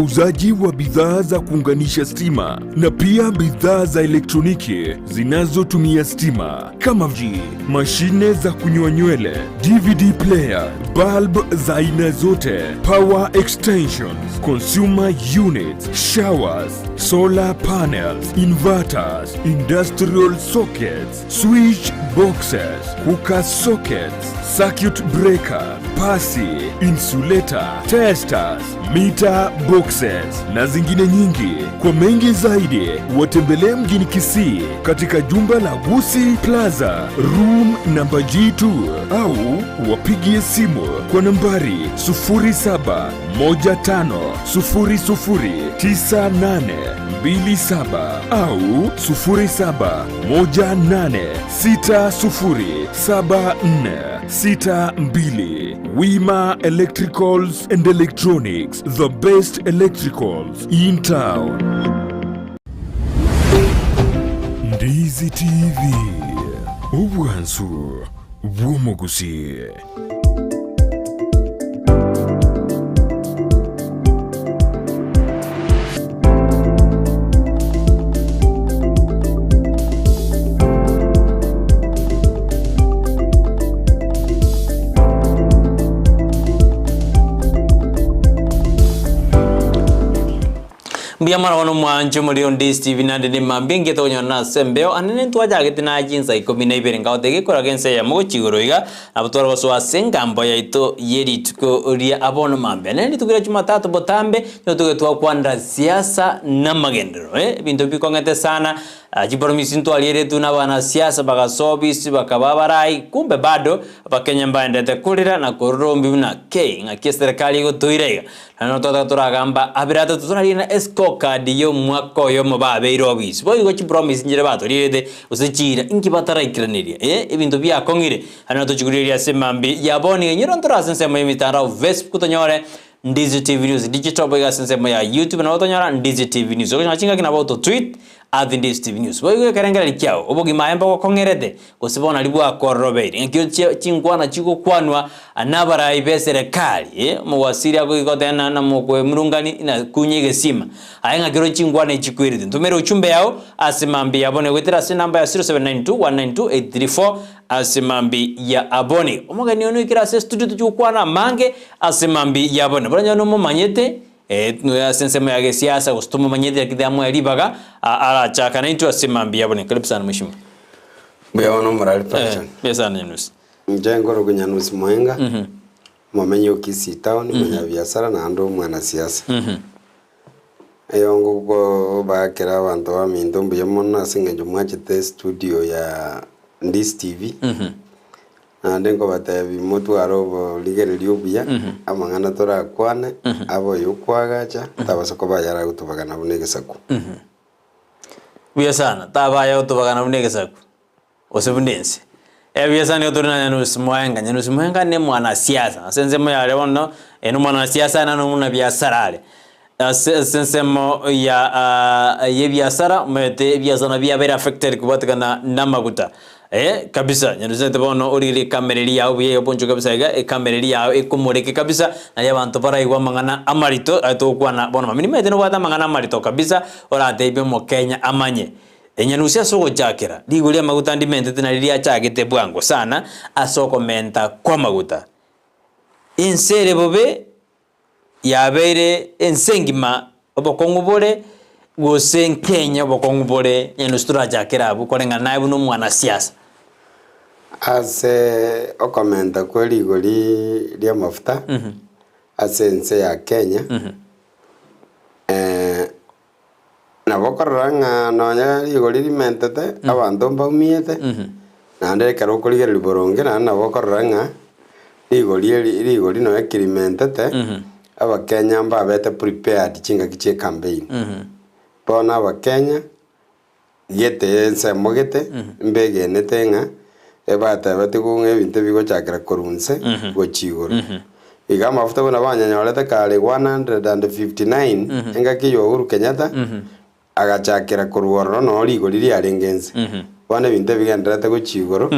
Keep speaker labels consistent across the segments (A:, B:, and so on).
A: Wauzaji wa bidhaa za kuunganisha stima na pia bidhaa za elektroniki zinazotumia stima kama vi mashine za kunyoa nywele, DVD player, bulb za aina zote, power extensions, consumer units, showers, solar panels, inverters, industrial sockets, switch boxes, cooker sockets, circuit breaker, pasi, insulator, testers, meter boxes na zingine nyingi. Kwa mengi zaidi, watembelee mjini Kisii katika jumba la Gusii Plaza room namba G2 au wapigie simu kwa nambari 0715009827 au 0718607462. Wima Electricals and Electronics, the best electricals in town. Ndizi TV, obwansu bw'omogusii.
B: Mbuya mono bono mwanche omorero onde Stephen naende ne mambia engiya tokonyora ase embeo ande nintwachagete naye chinsa ikomi na ibere ngagotebia gekoraga ense eyemo gochia igoro iga nabo tware gosoa ase engambo yaito ye rituko ria bono mambia. Naende rituko ria Jumatatu botambe nigo toge twakwanera siasa na amagenderero eh, ebinto bikong'ete sana Chipromisi ntwarieretwe nabanasiasa bagasoa obisi bakaba abarai, kumbe bado abakenya mbaendete korera na korora ombi buna kei ng'aki eserekari egotoira iga. Naende notwataka toragamba abere atato torarie na escorecard ya omwaka oyomo babeire obisi. Boigo chipromisi nchire batorierete gose chiira inki bataraikeraneria eh ebinto biakong'ire. Naende notochigurireria ase mambia ya bono iga inyora ntore ase ensemo ya emitandao Facebook tonyore Ndizi TV News Digital boigo ase ensemo ya YouTube nabo otonyora Ndizi TV News. Okonyora chingaki nabo oto tweet at Ndizi TV News. Boigo ekerengererio kiao obogima aye mbogokong'erete gose bono aria bwakororobeire. Ng'aki ochie chinkwana chigokwanwa nabarai b'eserekari eh, omowasiri agoika goteba na namokoemurungani na kunya egesima. Aye ng'aki oroche chinkwana echi chikwerete. Ntomere ochumbe yao ase mambia ya bono goetera ase enamba ya 0792 192 834 Ase mambi ya abone. Omogeni one oikire ase estudio tochia gokwana amange ase mambi ya abone. Bono onye nomomanyete eh, ase ensemo ya gesiasa gose tomomanyete lakini amoe ribaga a- arachaka naintwe ase mambi ya abone. Karibu sana mheshimiwa.
C: Mbuya mono Omorari
B: Eh,
C: Patson.
B: mbuya sana Nyanusi.
C: Inche nkorokwa Nyanusi Moenga, omomenyi o Kisii Town, omonyabiasara naende omwanasiasa. Eyongo kobakera abanto baminto mbuya mono ase eng'encho mwachete estudio ya Ndisi TV, naende nkobatebia motware oborigereria obuya, amang'ana torakwane, abe oyo okoagacha, tabasa koba ayare agotobagana buna egesaku.
B: Buya sana, taba aya gotobagana buna egesaku, gose buna ense. Buya sana nigo tore na Nyanusi Mwenga. Nyanusi Mwenga ne mwanasiasa, ase ensemo yare bono, ere nomwanasiasa naende nomonabiasara are. Ase ase ensemo ya y'ebiasara, omanyete ebiasara nabio biabeire affected kobwatekana na amaguta. Eh, kabisa, Nyanusi naete bono origererie ekamera eria yao buya iga bonchoke kabisa iga, ekamera eria yao ekomoreke kabisa, nario abanto baraigwe amang'ana amarito aye togokwana bono mambia. Nimanyete nobwate amang'ana amarito kabisa, oratebie omokenya amanye. Enyanusi ase ogochakera, rigori ri'amaguta ndimentete nario riachagete bwango sana ase okomenta kw'amaguta. Ense ere bobe yabeire ense engima obokong'u bore, gose nkenye obokong'u bore nyanusi torachakere abwo koreng'ana naye buna omwanasiasa.
C: Ase okomenta kwe rigori ri'amafuta ase ense ya Kenya, Nabo okorora ng'a nonya rigori rimentete, abanto mbaumiete, naende ekero okorigereria boronge naende nabo okorora ng'a rigori eri rigori nonya eki rimentete, abakenya mbabete prepared chingaki chia ecampaign. Bono abakenya, gete ensemo gete, mbegenete ng'a ebatebetigwe ng'a ebinto bigochakera korwa inse gochia igoro. Iga amafuta buna banyanyorete kare 159 engaki ya Uhuru Kenyatta agachakera korwa ororo noo rigori riarenge inse. Bono ebinto ebigendererete gochia igoro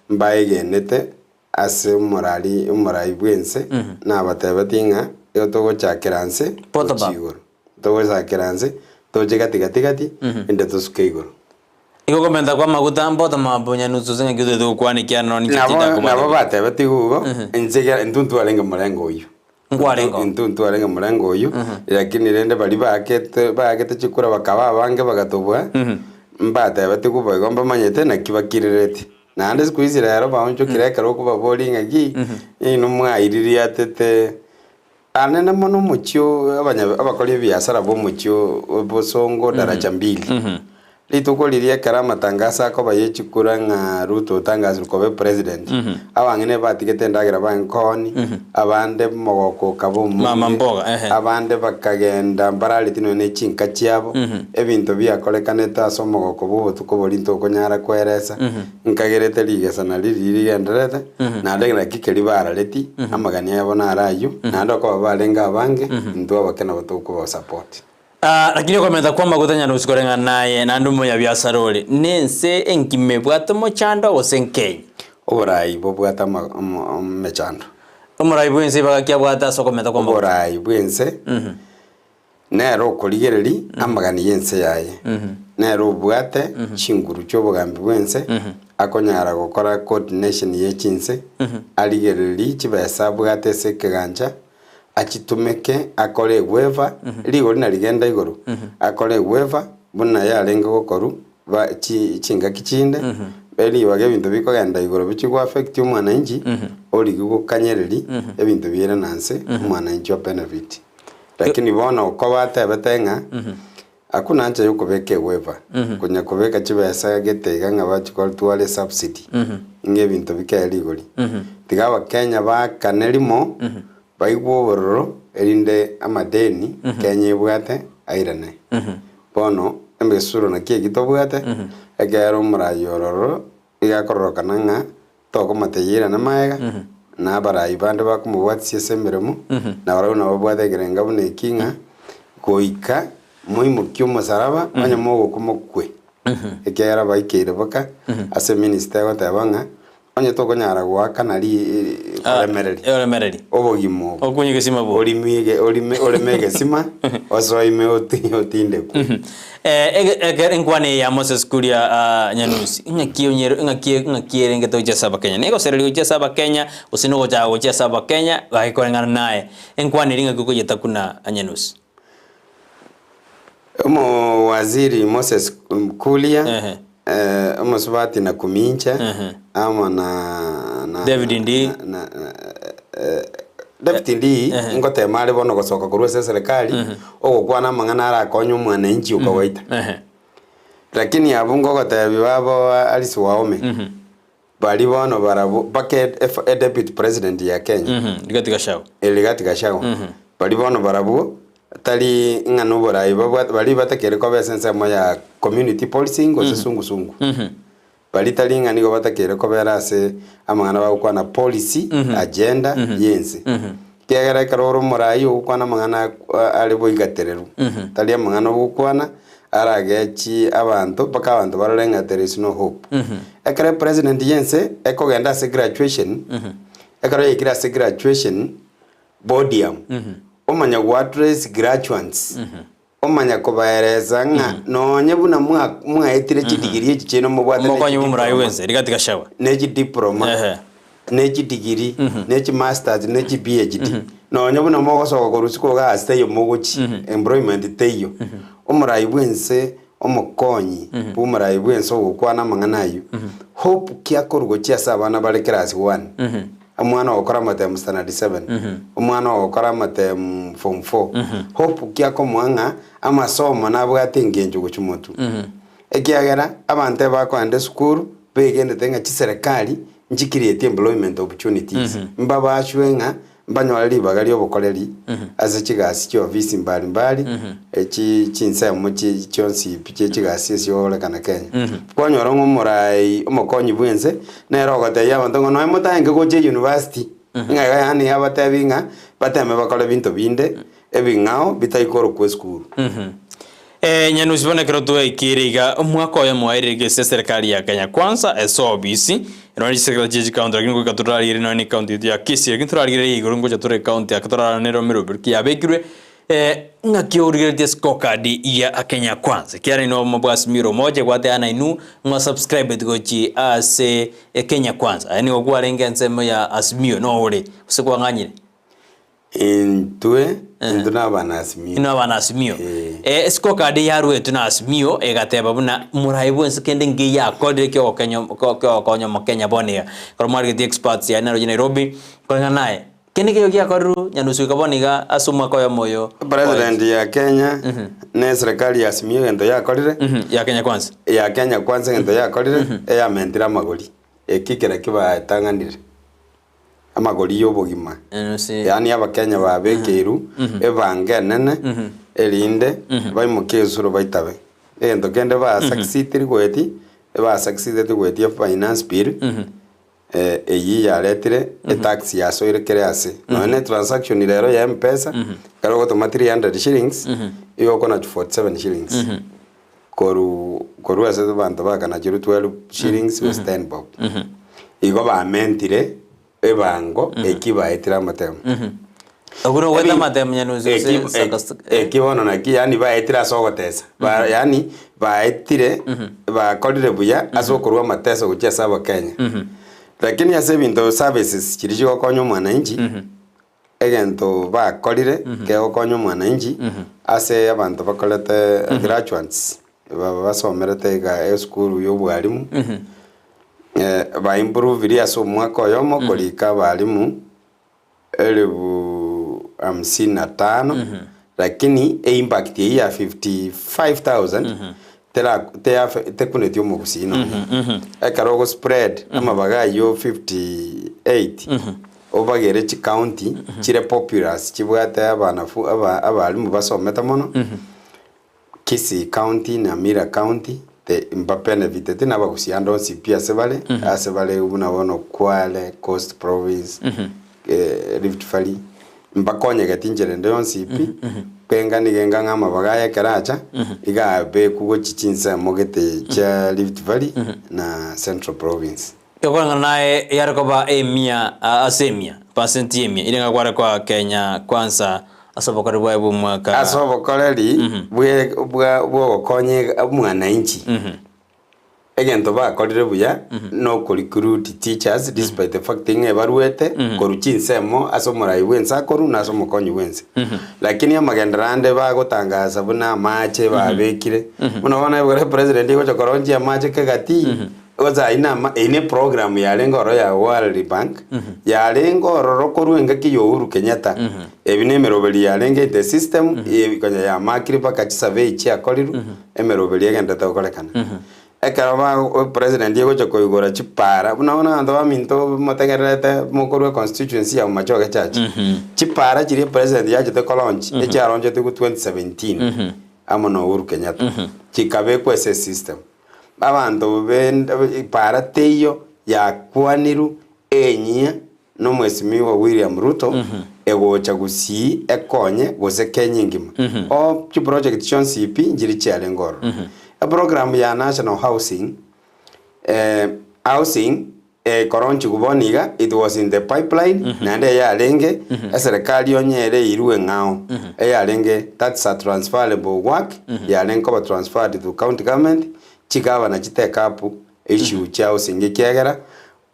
C: mbaegenete ase omorari omorai bw'ense nabatebetie ng'a. Igo togochakera nse
B: Bottom
C: gochia
B: up.
C: igoro. Togochakera nse, toche gati gati gati, ende tosuke igoro.
B: Igo komenta kwa amaguta bottom up nyanusu ase ng'aki otagete gokwana ekiagera nonya ninche
C: Nabo
B: tindakobwata
C: nabo
B: buya.
C: batebetigwe igo, inche ekero intwe ntwarenge morengo oyio.
B: Nkwarenge oo.
C: Intwe ntwarenge morengo oyio, lakini rende baria baakete baakete chikura bakaba abange bagatobua, mbatebetigwe boigo mbamanyete naki bakirereti. Naende siku hizi rero baonchokire ekero okobaboria ng'aki, inwe mwaiririatete anene mono omochie oo abanya abakori ebiasara ba omochie oo bosongo daraja mbili. Rituko riria ekero amatangaso akoba ye chikura ng'a Ruto otangasirwe koba epresident, abang'ina ebatigete endagera bankoni, abande omogoko okaba omonge,
B: Mama mboga, ehe.
C: abande bakagenda mbarareti nonya ne chinka chiabo, ebinto biakorekanete ase omogoko bwa obotuko boria ntokonyara koeresa, nkagerete rigesa nario riria rigendererete, naende naki keria barareti, amagani abo naro ayio, naende okoba barenge abange, intwe abake nabo tokobasupport.
B: Ah, lakini okomenta kw'amaguta nyarusi koreng'ana naye, naende omonyabiasara ore, nense engima ebwate omochando gose nkenya?
C: Oborai bobwate ama- ama- emechando.
B: Omorai bw'ense ibaga ki abwate ase okomenta kw'amaguta?
C: Oborai bw'ense nere okorigereria amagani y'ense yaye, nere obwate chinguru chi'obogambi bw'ense, akonyara gokora coordination ye chinse, arigererie chibesa abwate ase ekegancha, achitumeke akore egweva, rigori narigenda igoro, akore egweva buna yarenge gokorwa ba chi chingaki chinde, ribaga ebinto bikogenda igoro bichie go affect omwananchi, origie gokanyereri ebinto biire na nse, omwananchi o benefit. Lakini bono okoba atebete ng'a hakuna haja ya okobeka egweva, konya kobeka chibesa gete iga ng'a bachi kotwara esubsidy, ng'a ebinto bikeye rigori. Tiga abakenya baakane rimo, baigwe obororo erinde amadeni Kenya ebwate airane. Bono emesuro naki eki tobwate, ekero omoraia ororo iga akororokana ng'a tokomotebia airane magega, na abarai bande bakomobwatisia ase emeremo, na barabwo nababwate ekerenga buna eki ng'a goika moimokie omosaraba onye mogokwa mokwe. Ekiagera baikeire boka ase eminister egoteba ng'a Onye tokonyara goakana ri koremereria
B: Oremereri.
C: obogima obo,
B: Okunye egesima bo.
C: orime ege orime oreme egesima osoime oti otindekwe.
B: Eh, ege- eke enkwana eye ya Moses Kuria ah, Nyanusi, ng'aki onyere ng'aki ng'aki erengete gochia ase abakenya. Negosereria gochia ase abakenya, gose nogochaka gochia ase abakenya, gaki koreng'ana naye. Enkwana eria ng'aki okoyeta kuna Nyanusi.
C: Omowaziri Moses Kuria,
B: Ehe.
C: eh, omosubati Nakumincha,
B: Ehe.
C: amo na, na
B: David Ndii.
C: na, na, eh, David Ndii
B: Ehe.
C: ngotema are bono gosoka korwa ase eserekari ogokwana amang'ana arakonye omwananchi okawaida.
B: Ehe.
C: Lakini abwo ngogotebi babo Alice Wahome Baria bono barabwo mpaka e deputy president ya Kenya.
B: Rigathi Gachagua.
C: Rigathi Gachagua. Baria bono barabwo tari ng'a noborai babwate baria batakeire koba ase ensemo ya community policing gose sungusungu. Baria tari ng'a nigo batakeire kobera ase amang'ana bagokwana policy, agenda ya ense. Ekiagera ekero ore omorai ogokwana amang'ana are boigatereru, tari amang'ana ogokwana aragechi abanto mpaka abanto barore ng'a there is no hope. Ekero epresident y'ense ekogenda ase graduation, ekero yaikire ase graduation podium, omanya go address graduands, omanya kobaeresa ng'a nonye buna mwa mwaetire chidegree echi chiaino mobwate ne
B: Omokonyi bw'omorai
C: chidiploma,
B: bw'ense, Rigathi Gachagua.
C: ne chidiploma,
B: Ehe.
C: ne chidigiri, ne chimasters, ne chi PhD, nonya buna mogosoka korwa isiko iga ase taiyo mogochi, employment teiyo. Omorai bwense omokonyi bw'omorai bwense ogokwana amang'ana ayio, hope ki akorwa gochia ase abana bare class one, omwana ogokora amatemu standard seven, omwana ogokora amatemu form four, hope ki akomoa ng'a amasomo nabwate engencho gochia motwe. Ekiagera abanto ebakoenda esukuru begenete ng'a chiserekari nchi create employment opportunities, mbabachwe ng'a mbanyore ribaga riobokoreri ase chigasi chiofisi mbali mbali, echi chinsemo chi chionsi pi chie chigasi esiorekana Kenya. Kwanyora ng'a omorai omokonyi bwense nere ogotebia abanto ng'a nonya motaenge gocha euniversity, ng'a iga yaani abatebi ng'a bateme bakore binto binde ebing'ao bitaikorokwa esukuru.
B: Ee, Nyanusi bono ekero twaikire iga omwaka oyomo oerire ase eserikari ya Kenya Kwanza ase obisi. Nonya chisegeta chie chikaunti lakini goika torarigererie nonya ne ekaunti yaito ya Kisii lakini torarigererie igoro ngocha tore ekaunti ake torarane meroberi ki yabekirwe ng'aki origeretie scorecard ya Kenya Kwanza ekiagera inwe obomo bwa Azimio la Umoja egwate ana inwe mwa subscribed gochi ase Kenya Kwanza aye nigo kwarenge ensemo ya Azimio nore gose kwang'anyire?
C: Intwe, intwe nabana Azimio.
B: Inwe abana Azimio.
C: Eh.
B: Eh, scorecard yaruetwe na Azimio egateba buna morai bwensi kende nkeiyo akorire kiogokenya kiogokonya omokenya bono iga. Ekero mwarigetie experts yaye naroche Nairobi, koreng'ana naye, kende nkeiyo giakorirwe nyanusu goika bono iga ase omwaka oyomo oyo
C: President ya Kenya na eserikali ya Azimio egento yakorire,
B: ya Kenya Kwanza.
C: ya Kenya Kwanza egento yakorire, eyamentire amagori. Eki kera kibatang'anire. amagori y'obogima, yaani Abakenya babekeirwe ebango enene erinde baimokie esuru baitabe. Egento kende ba succeediri goetia, ba succeedeti goetia finance bill, eyio yaretire etax yasoire kera ase. Nonya ne transaction rero ya mpesa, ekero ogotoma 300 shillings, igo okonachi 47 shillings. Korwa korwa ase abanto bakanachirwe 12 shillings gose 10 bob. Igo bamentire ebango eki baetire amatemo.
B: Okwo nogoeta
C: Ebi-
B: amatemo nyanusi gose
C: eki-
B: saka-
C: eki bono naki yaani baetire ase ogotesa. Ba yaani baetire bakorire buya ase okorwa amateso gochia ase abakenya. Lakini ase ebinto services chiria chigokonya omwananchi, Egento bakorire kegokonya omwananchi ase abanto bakorete graduates basomerete iga esukuru ya obwarimu, ba improve ase omwaka oyomo korika abalimu elifu hamsini na tano, lakini e impact eywo ya 55,000 tera tekuneti omogusii nonya. Ekero ogo spread amabaga aywo 58. Obagere chicounty chire populous chibwate abanafu aba abalimu basomete mono, Kisii county, Nyamira county, te mbabenefiteti na abagusia ande onsi pi ase bare, ase bare buna bono Kwale, Coast Province, Rift Valley, mbakonyegeti inchera ende yonsi pi, kwenga nigo enga ng'a amabaga aya ekero acha, iga abekwa gochia chinsemo gete chia Rift Valley na Central Province.
B: Ekoreng'ana naye yare koba emia ase emia, percent y'emia, ere ng'a kware koa Kenya Kwanza ase obokoreri bwaye bw'omwaka.
C: Ase obokoreri bwe bwa bw'ogokonya omwananchi, egento bakorire buya noko recruit teachers despite the fact ng'a ebaruete korwa chinsemo ase omorai bwense akorwa na ase omokonyi bwense. Lakini amagenderero ande bagotangasa buna amache babekire, buna bono ekero president agocha koronchia amache kegati. Gose ayio nama, eyio ne program yarenge ororo ya World Bank, yarenge ororo korwa engaki ya Uhuru Kenyatta. Ebi ne emeroberi yarenge in the system, eye konya yamakire mpaka chisurvey chiakorirwe, emeroberi egenderete gokorekana. Ekero ba president egocha koigora chipara, buna bono abanto baminto motegererete mokorwa econstituency ya Bomachoge Church, chipara chiria president yachete ko launch, echiaronchetigwe 2017 amo na Uhuru Kenyatta, chikabekwa ase esystem. Abanto bende para teiyo yakwanirwe enyia nomwesimiwa William Ruto egocha gusii ekonye gose Kenya engima. O chiproject chionsi pi nchiri chiarenge ororo. Eprogram ya National Housing housing Ekoronchigwa bono iga, it was in the pipeline, naende eyarenge eserekari onye ere eirwe eng'ao, eyarenge that's a transferable work, yarenge koba transferred to county government, chigavana chi take up issue chia housing ekiagera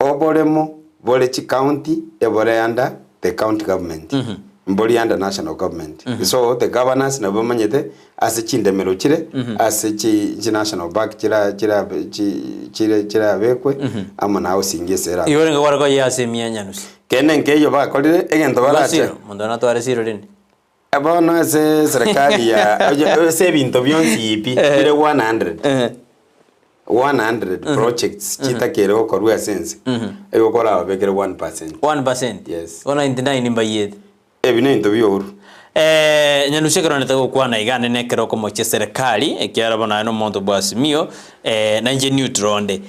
C: oboremo bore chicounty ebore under the county government, mbori under national government. So the governors nabo bamanyete ase chindemero chire, ase chi chi national park chira chira chi chire chirabekwe, amo na housing ase erabe.
B: Igo renge kware koyia ase emiya nyanusi.
C: Kende nkeiyo bakorire, egento
B: Igo
C: barache.
B: siro, monto natware siro rende.
C: Bono ase eserekari ya oye ase ebinto bionsi pi, bire 100. 100 projects chitakere gokorwa ase ense, igo korababekere 1%.
B: 1%?
C: Yes.
B: Bono 99 mbayiete.
C: Ebi nebinto bi'oboru.
B: Nyanusi ekero nete gokwana iga ande nekero okomochia serikali, ekiagera bono aye nomonto bwa Azimio, na inche neutral onde.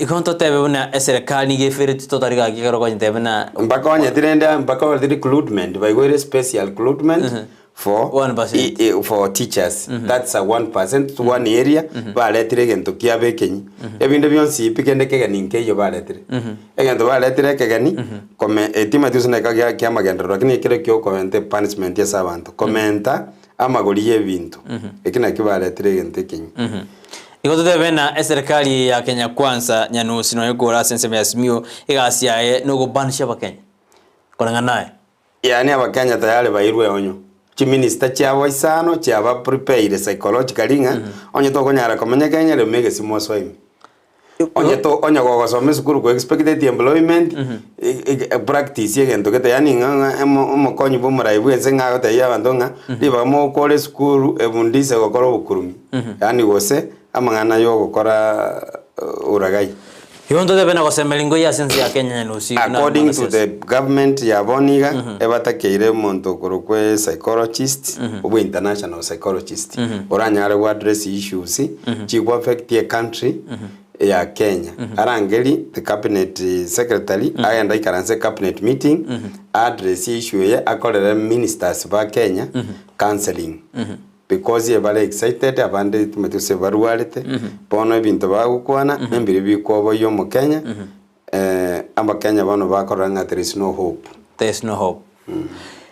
B: Igo ntotebe buna eserekari nigo efereti totari gaki ekero okonyetebia buna
C: Mbakonyeti rende mpaka recruitment, baigwere special recruitment. For
B: 1%.
C: i- i- for teachers that's a 1% to one area baretire egento kiabo ekenyi ebinde bionsi pi kende kegeni nkeiyo baretire egento baretire ekegeni kome etimati gose neka gia kia amagenderero lakini ekere kia okoenta epunishment ase abanto komenta amagori ya ebinto eki nakio baretire egento ekenyi.
B: Igo totebe ng'a eserikali eye ya Kenya Kwanza Nyanusi nonya ekore ase ensemo ya Simiyu egasi yaye nogobanisha abakenya koreng'ana naye.
C: Yaani abakenya tayari bairwe onyo. Chiminister chiabo isano chiaba prepaire psychologically ng'a onye tokonyara komenya Kenya rema egesimo osoe ime. Onye to onye gogosoma esukuru ko expecteti employment, practice egento gete yaani ng'a ng'a emo omokonyi bwa omorai bwa ense ng'a agotebia abanto ng'a ribaga mogokora esukuru ebundise gokora obokurumi. Yaani gose amang'ana ya ogokora uragai.
B: Igo ntotebe na gosemeria ngoyia ase ense ya Kenya nyanusi buna
C: According to
B: mwanasiasa.
C: the government ya bono iga, ebatakeire omonto okorokwa psychologist, obwe international psychologist, oranyare go address issues chigo affect e country ya Kenya. Arangeri the cabinet secretary, agende aikaranse cabinet meeting, address issue eye, akorere ministers ba Kenya counseling. Because ebare excited abande timanyeti gose barwarete, bono ebinto bagokwana mbiri bikoboyia omokenya, abakenya bono bakorora ng'a there is no hope.
B: There is no hope.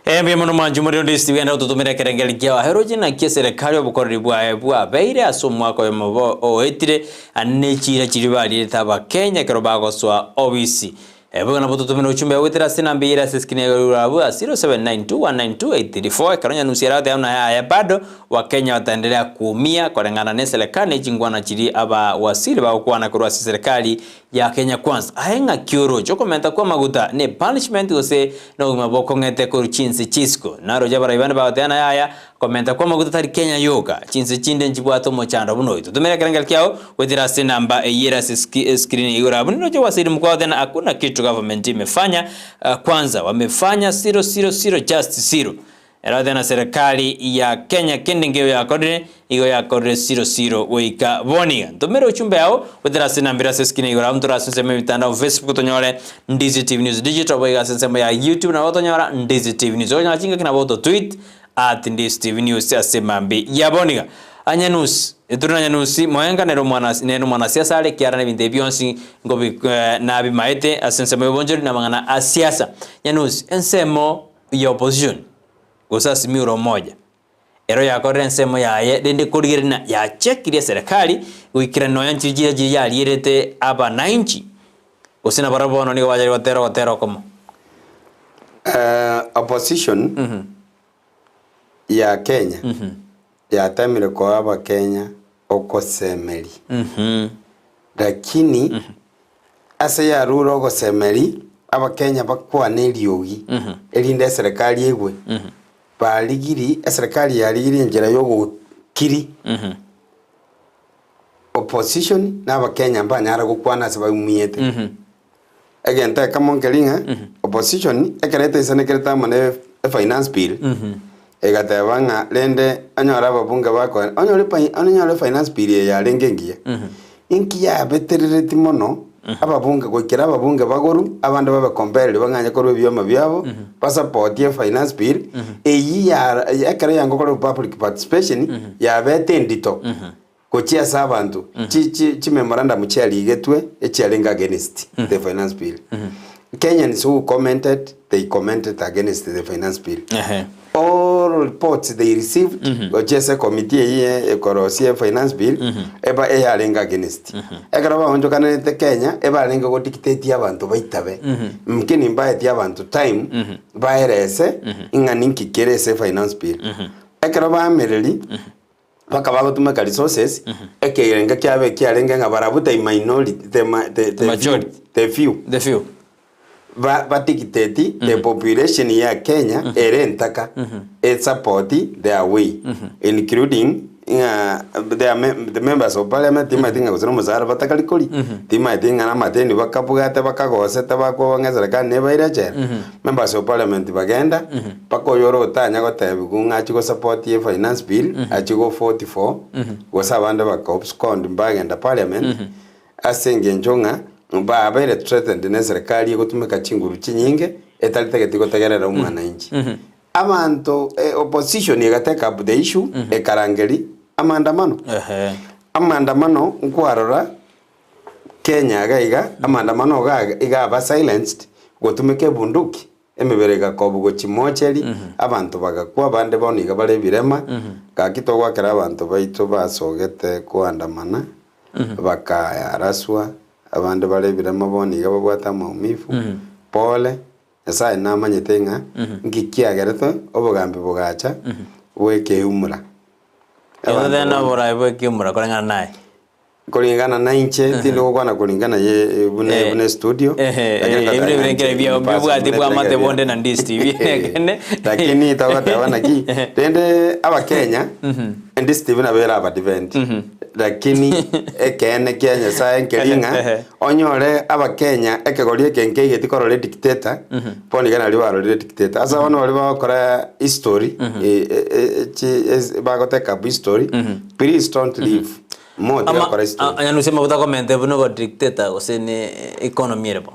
B: Eh, mbuya mono mwanchi omorero onde ase genda gototomera ekerengeri kiao aye oroche naki eserekari obokoreri bwaye bwabeire ase omwaka oyomo bo oetire ande ne chiira chiria barierete abakenya ekero bagosoa obisi. Boigo nabo totomere ochumbe goetera ase enamba eyere ase eskrini ya igoro abwo ya 0792192834 ekero nyanusi eragoteba buna yaya bado Wakenya bataendelea kuumia koreng'ana ne serikali ne chingwana chiria aba wasiri bagokwana korwa ase serikali ya Kenya Kwanza. Aye ng'aki oroche okomenta kwa amaguta ne punishment gose nobogima bokong'ete korwa chinse chisiko? Naroche abarai bande bagoteba na yaya Komenta kw'amaguta tari Kenya yoka, chinse chinde nchibwate omochando buna oyo. Totomere ekerengero kiao goetera ase enamba eyio ere ase escreen ya igoro abwo. Niroche gwasairi mokwa tena hakuna kitu government imefanya kwanza wamefanya zero zero zero just zero. Ero tena serikali ya Kenya kende nkeiyo yakorire igo yakorire zero zero goika bono iga. Ntomere ochumbe yao goetera ase enamba ere ase escreen ya igoro abwo ntore ase ensemo ya emitandao Facebook tonyore Ndizi TV News Digital boigo ase ensemo ya YouTube nabo otonyora Ndizi TV News. Okonyora chingaki nabo ototweet At Ndisi TV News ase mambi yaboniga. Anyanusi, eturi na Nyanusi moenga nere omwana nere omwanasiasa are ekiara na ebinto ebi bionsi nkobi nabimaete ase ensemo y'obonchori na amang'ana a siasa. Nyanusi, ensemo ya opposition gose Azimio la Umoja ero yakorire ensemo yaye rende korigereria na yachekirie eserekari goikera nonya nchiri chiria chiria yarierete abanainchi gose nabarabwo bono nigo bachare gotera ogotera okomo.
C: Opposition ya Kenya yatemire koa abakenya ogosemeria lakini ase yarure ogosemeria abakenya bakwane eriogi erinde eserekari egwe barigiri eserekari yarigiri enchera ya ogokiri opposition na abakenya mbanyare gokwana ase baumiete. Egento ekemo nkeri ng'a opposition ekero etaisanekerete amo na efinance bill, egateba ng'a rende onyore ababunge bakoe onyore fi onyore finance bill eye yarenge engiya, inki yabeterereti mono ababunge goikera ababunge bagoru abande babe compelled bang'anye korwa ebioma biabo basapotie efinance bill, eyio yara ekero yangokorerwa public participation yabete endito. Gochia ase abanto, chi chi chimemorandum chiarigetwe echiarenge against the finance bill. Kenyans who commented, they commented against the finance bill.
B: Ehe.
C: All reports they received gochia ase committee eyio ekorosia finance bill, eba eyarenge against. Ekero baonchokanete Kenya, ebarenge go dictate abanto baitabe. Mkini mbaetie abanto time, baerese ng'a ninki kere ase finance bill. Ekero baamereri, Mpaka bagotumeka resources, ekerengo kiabo ekiarenge ng'a barabwo the minority, the ma- the, the few,
B: Majority.
C: the few.
B: The few.
C: Ba, ba dictate the population ya Kenya ere entaka e support their way including ng'a their mem- the members of parliament timaeti ng'a gose na omosara batakari koria timaeti ng'a na amateni bakabwate bakagosete bakoba ng'a eserekari nebaire echela Members of parliament bagenda, mpaka oyore otanya gotebiwa ng'a achie gosupport efinance bill, achie go vote for, gose abande baka abscond mbagenda parliament, ase engencho ng'a babeire threatened na eserekari egotumeka chinguru chinyinge, etaritageti gotegerera omwananchi. Abanto opposition ega take up the issue ekarangeria amaandamano. Amaandamano nkwarora Kenya iga iga amaandamano iga iga aba silenced gotumeka ebunduki emebere egakobwa gochia mocheri abanto bagakwa abande bono iga bare ebirema gaki togoakera abanto baito basogete koandamana bakaaraswa abande bare ebirema bono iga babwate amaumivu pole. Nyasae namanyete ng'a nki kiagerete obogambi bogacha bw'ekeumura.
B: Abanto Totebe noboraai bw'ekeumura koreng'ana naye.
C: Koringana nainche, tindi gokwana koringana ye buna
B: Eh.
C: buna estudio,
B: Ehe,
C: lakini
B: eh,
C: ngoteba
B: ebire
C: ng'a
B: ebire
C: inche
B: nkere bia-
C: in person
B: biobwati
C: buna
B: bw'amate
C: ebirenge
B: bonde na Ndisi TV, ekene.
C: Lakini togoteba naki, rende abakenya, Ndisi TV nabo ere abadivent, lakini ekeene kia Nyasaye nkeri ng'a onyore abakenya ekegori eke nkeigeti korora edictator, bono iga nario barorire edictator. Ase abana baria bagokora history, chi bagotake up history, please don't leave more
B: Ama
C: tigakora history.
B: onye amabuta akomente buna obodictator gose ne economy ere bo.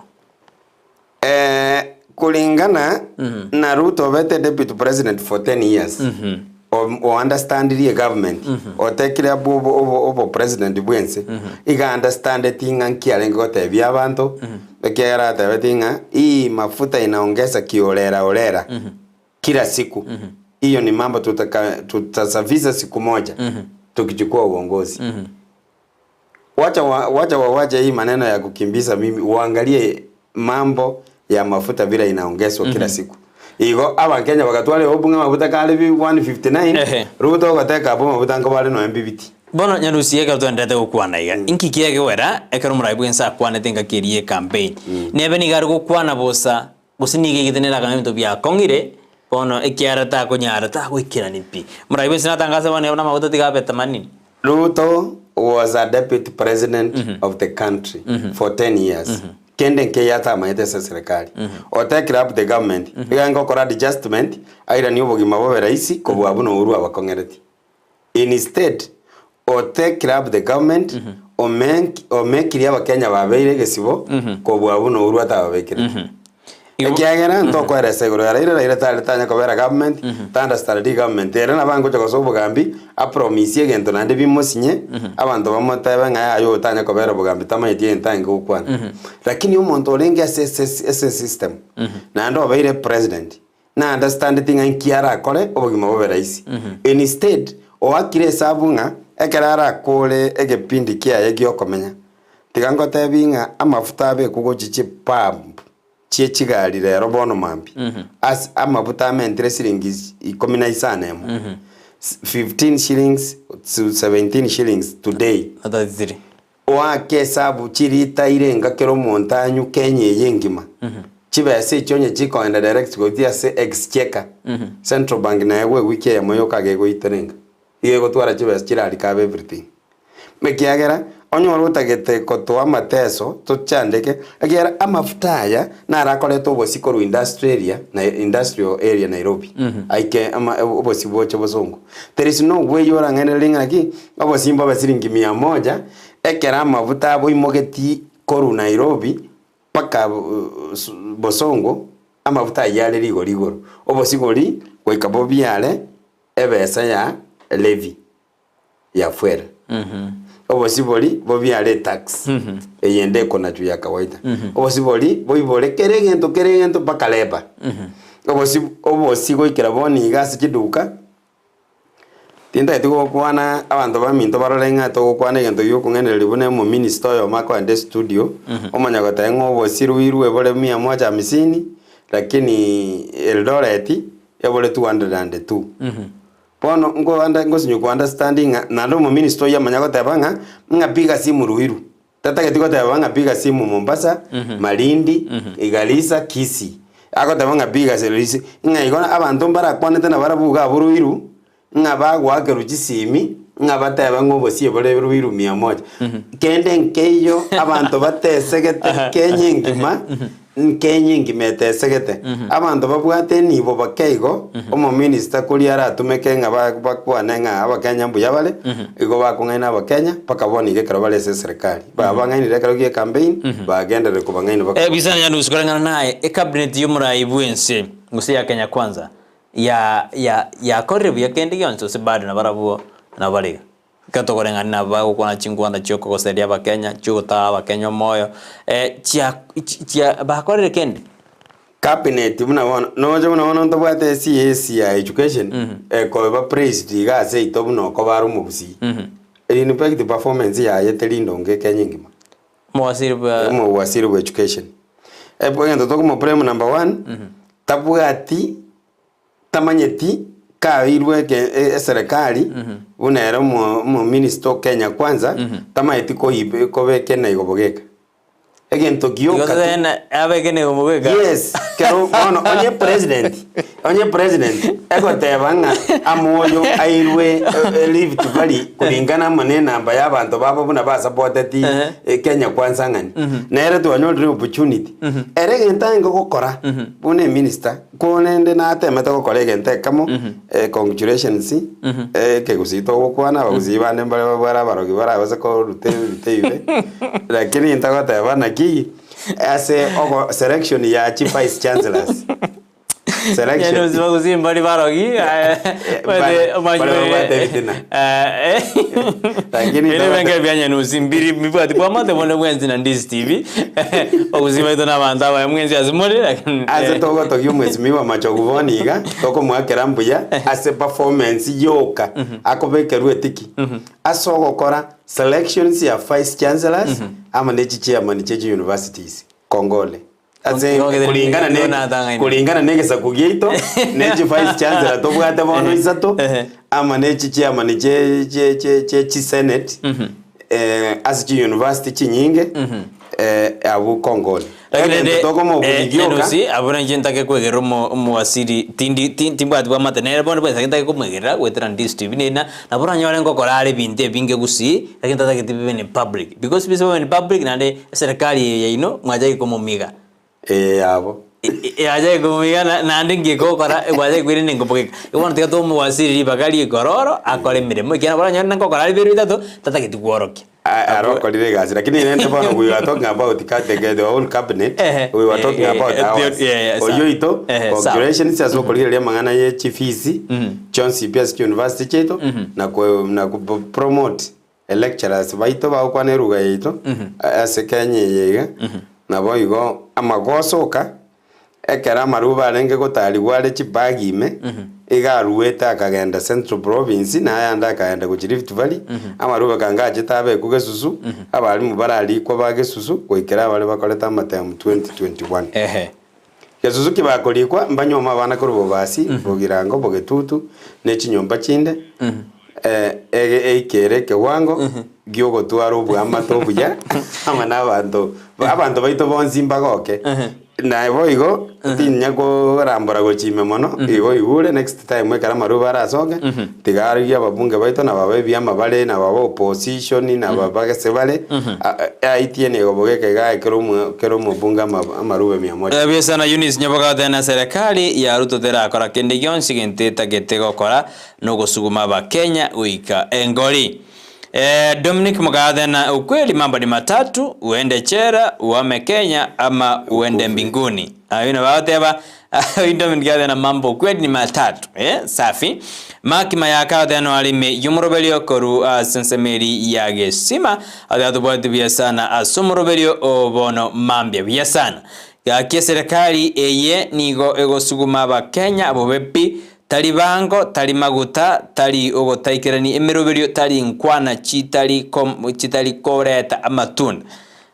C: Kulingana na Ruto obete deputy president for 10 years o understandirie government otekire abwo obo obo obo president bwense iga understandeti ng'a nki arenge gotebia abanto ekiagera atebeti ng'a hii mafuta inaongeza kiorera orera kila siku hiyo ni mambo tutaka tutasafisha siku moja tukichukua uongozi. Wacha wa, wacha wawache hii maneno ya kukimbiza mimi, uangalie mambo ya mafuta vile inaongezwa kila siku. Igo abakenya bagatwara hope ng'a mafuta kare bi 159
B: Ehe.
C: Ruto ogoteka abwo mafuta nkobare nonya mbibiti.
B: Bono Nyarusi ekero twenderete gokwana iga, inki kiegwera ekero omorai bwense akwanete engaki eria ye campaign? Nebe nigo are gokwana bosa Gose nigo egete neragane ebinto biakong'ire, bono ekiagera takonyara tagoikerani pi. Moraigwe inse natangase bono neba namagoto tiga abe themanini.
C: Ruto was a deputy president of the country for 10 years. Kende nkeiyo atamanyete ase eserekari. Otekire up the government. Iga ngokora adjustment airanie obogima bobe rahisi kobua buna Uhuru abakong'ereti. Instead otekire up the government omekirie abakenya babeire egesibo kobua buna Uhuru atababekerete. Ekiagera ntokoeresa igoro ya Raila, Raila tari tanya kobera government, ta understand government. Ere nabo angocha gosoa obogambi, apromisie egento naende bimosinye, abanto bamotebe ng'a yaya oyo tanya kobera obogambi tamanyeti egento aenge gokwana. Lakini omonto orenge ase ase system, naende obeire president, na understandeti ng'a inki arakore obogima bobe rahisi. Instead, oakire esabu ng'a ekero arakore egepindi kiaye giokomenya, tiga ngotebi ng'a amafuta abekwe gochia chipump chie chigari rero bono mambia, ase amafuta amentire siringi ikomi na isano emo, 15 shillings to 17 shillings today.
B: Na 33.
C: Oake esabu chirita ire enga kera omonto anywe Kenya eye engima. Chibesa echio onye chikoenda direct gochia ase exchequer, Central Bank naegwe ewiki eyemo yoka iga egoitera enga. Iga egotwara chibesa chirarikabe everything. Ekiagera onyore otagete kotoa amateso tochandeke, ekiagera amafuta aya naro akoreta obosie korwa industrial area na industrial area Nairobi aike ama obosie boche bosongo. There is no way orang'ainererie ng'a naki obosie mbobe siringi mia moja ekero amafuta aboimogetie korwa Nairobi mpaka bosongo amafuta ayio are rigori igoro. Obosie boria goika bobiare ebesa ya levy. ya fuel. Obosibori bobiare etax eyende ekonachwa ya kawaida. Obosibori boibore kera egento kera egento mpaka labour. Obosi obosi goikera bono iga ase chiduka, tintageti gokwana abanto baminto barore ng'a togokwana egento giokong'ainereria buna omominister oyomo akoenda estudio, omanya goteba ng'a obosi rwirwe bore mia moja hamsini, lakini Eldoret ebore 202. Bono nkoanda ngosinywa ko understand ng'a naende omominister oyio amanya goteba ng'a ng'a piga simu Ruiru, tatageti goteba ng'a piga simu Mombasa, Malindi, Garissa, Kisii. Agoteba ng'a piga ase ng'a igo abanto mbarakwanete nabarabwo iga abwo Ruiru, ng'a bagoakerwa chisimi, ng'a batebe ng'a obosie bore Ruiru mia moja. Kende nkeiyo abanto batesegete Kenya engima. Kenya engima etesegete, abanto babwate enibo bake igo, omominister koria aratumeke ng'a bakwane ng'a abakenya mbuya bare, igo bakong'aina abakenya mpaka bono iga ekero bare ase eserekari. Babang'ainire ekero gie ecampaign, bagenderere kobang'aina mpaka bono.
B: Ebisa Nyandusi koreng'ana naye, ecabinet y'omorai bw'ense, gose ya Kenya Kwanza. Ya ya yakorire buya kende gionsi gose bado nabarabwo nabo bare iga. Ekero tokoreng'ana nabo bagokwana chinkwana chiokogoseria abakenya, chiogotaa abakenya omoyo, chia chi chia bakorire kende.
C: Cabinet buna bono, noche buna bono ntobwate CS ya education, ekoba praised iga ase ito buna okoba are omogusii. In fact performance yaye teri ndonge Kenya engima.
B: Omowaziri bwa
C: Omowaziri bwa education. Egento tokomoblame number one, tabwati tamanyeti kairwe eke eserekari buna ere omo omominister o Kenya kwanza, tamanyeti koib kobeka enaigo bogeka. Egento
B: Igo
C: gioka tu.
B: totagete abeke enaigo bogeka?
C: Yes, kero bono onye president, onye president egoteba ng'a amoyo airwe Rift Valley kulingana amo na enamba ya abanto babo buna basupporteti Kenya kwanza ng'ani, nere twanyorire opportunity. Ere egento arenge gokora buna eminister, Korende natemete gokora egento ekemo, congratulations, ekegusii togokwana, abagusii bande mbare babware abarogi barabase koruta ebinto ebibe, lakini ntagoteba naki, ase ogo selection ya chi vice chancellors,
B: Yani
C: selection
B: gose bagusii mbari barogi,
C: bare babwate ebitina. Lakini
B: Ere benge bia Nyanusi mbiri mbibwati bwamate bonde bwensi na Ndizi TV. Bagusii baito na abanto abaya mwensi ase more lakini
C: Ase togotogia omwesimigwa Machogu bono iga, tokomoakera mbuya ase performance yoka akobekerwa etiki ase ogokora selections ya vice chancellors amo ne chichairman chie chiuniversities kongole. Ase kulingana ne kulingana ne egesaku giaito ne chi vice chancellor tobwate bono isato amo ne chi chairman chie chie chie chie chi senate ase chi university chinyinge abwo kongole.
B: Lakini
C: Egento
B: rende,
C: tokomobugia gioka.
B: Enusi, abwo nainche ntake kwegerera omo omowasiri tindi ti timbwati bwamate nere bono bwensi ntake komwegerera goetera Ndizi TV neri na nabo oranyore ngokora are ebinto ebinge gusii lakini tatageti bibe in public because bise bibe in public naende eserekari eye yaino mwachaki komomiga.
C: Eye yabo.
B: Yachaki komomiga na naende nki egokora gwachaki koirana engobogeka. Igo bono tiga tomowasiri ribaga rikororo akore emeremo ekiagera nabo oranyore ngokora are bibere bitato tatageti kworokia.
C: Aro okorire egasi lakini rende bono we were talking about the, the whole cabinet
B: Ehe.
C: we were talking
B: Eh,
C: about
B: eh,
C: ours
B: yeah, yeah, sawa.
C: oyio oito
B: Ehe, sawa.
C: congratulations ase okorigereria amang'ana ye chifees chionsi pi ase chiuniversity chiaito na ko na ko promote lecturers baito bagokwana eruga yaito ase Kenya eye iga naboigo amagosoka Ekero amarube arenge gotaarigwa are chibagi ime, iga aruete akagenda Central Province, na ayande akagenda gochia Rift Valley, amarube kanga achete abekwe gesusu, abalimu bararikwa ba gesusu goikera abare bakorete amatemu 2021.
B: Ehe.
C: Gesusu kibakorikwa, mbanyuome abana korwa Bobasi, Bogirango, Bogetutu, ne chinyomba chinde, ege eikere ekewango gi'ogotwara oboamate obuya amo nabanto abanto baito bonsi mbagoke. Naye boigo tinya korambora gochia ime mono, igo oigure next time ekero amarube arasoke, tiga arigie ababunge baito na babe ebiama bare, na babe opposition, na babe gese bare, aitie nigo bogeka iga ae kera omo kera omobunge ama amarube mia moja.
B: Buya sana Eunice Nyaboga na serikali ya Ruto terakora kende gionsi gento etagete gokora nogosuguma Abakenya goika engori. Dominic Mugathe na ukweli mambo ni matatu, uende chera, uame Kenya ama uende mbinguni. Ayio nabo agoteba oyio Dominic Mugathe na mambo ukweli ni matatu. Safi. Mark Mayaka agoteba no arime yomoroberio koru ase ensemo eri ya Gesima agoteba tobwate buya sana ase omoroberio o bono mambia buya sana. Gaki eserekari eye nigo egosuguma Abakenya bobe pi Tari bango, tari maguta, tari ogotaikerania emeroberio, tari nkwana chitari kom chitari koreta amatunda.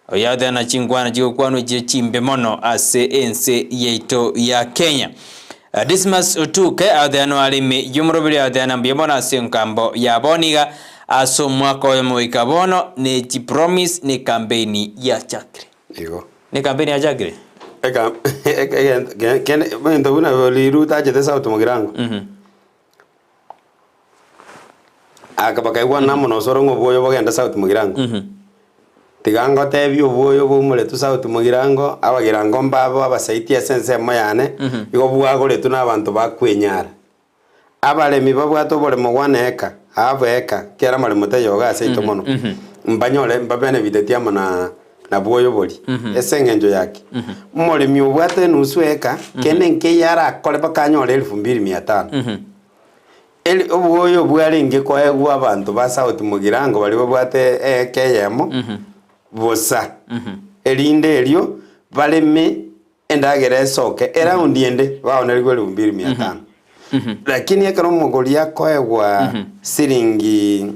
B: Oyio agoteba ng'a chinkwana chigokwanwa chire chimbe mono ase ense yaito ya Kenya. Dismas Otuke agoteba noare ime y'omoroberio agoteba ng'a mbuya mono ase enkambo ya bono iga ase omwaka oyomo goika bono ne chipromise ne ekampeini yachakire.
C: Igo.
B: Ne ekampeni yachakire?
C: Eka egento kende egento buna riru tachete South Mugirango. Aka bakaigwana amo na osoro ng'a obwoyo bogende South Mugirango. Tiga ngotebie obwoyo boumoretwe South Mugirango, abagirango mbabo abasaiti ase ensemo yane, igo bwagoretwe na abanto bakwenyara. Abaremi babwate oboremo one eka, half eka, kera amaremo taiyo iga ase aito mono, mbanyore mbabenefiteti amo na. Nabwo oyo boria, Ase engencho ya ki? Omoremi obwate enusu eka, kende nkeiyo arakore mpaka anyore elfu mbili mia tano. Eri obwoyo bwarenge koegwa abanto ba South Mugirango baria babwate eeka eyemo bosa, erinde erio bareme endagera esoke eraundi ende baonerigwe elfu mbili mia tano. Lakini ekero omogori akoegwa siringi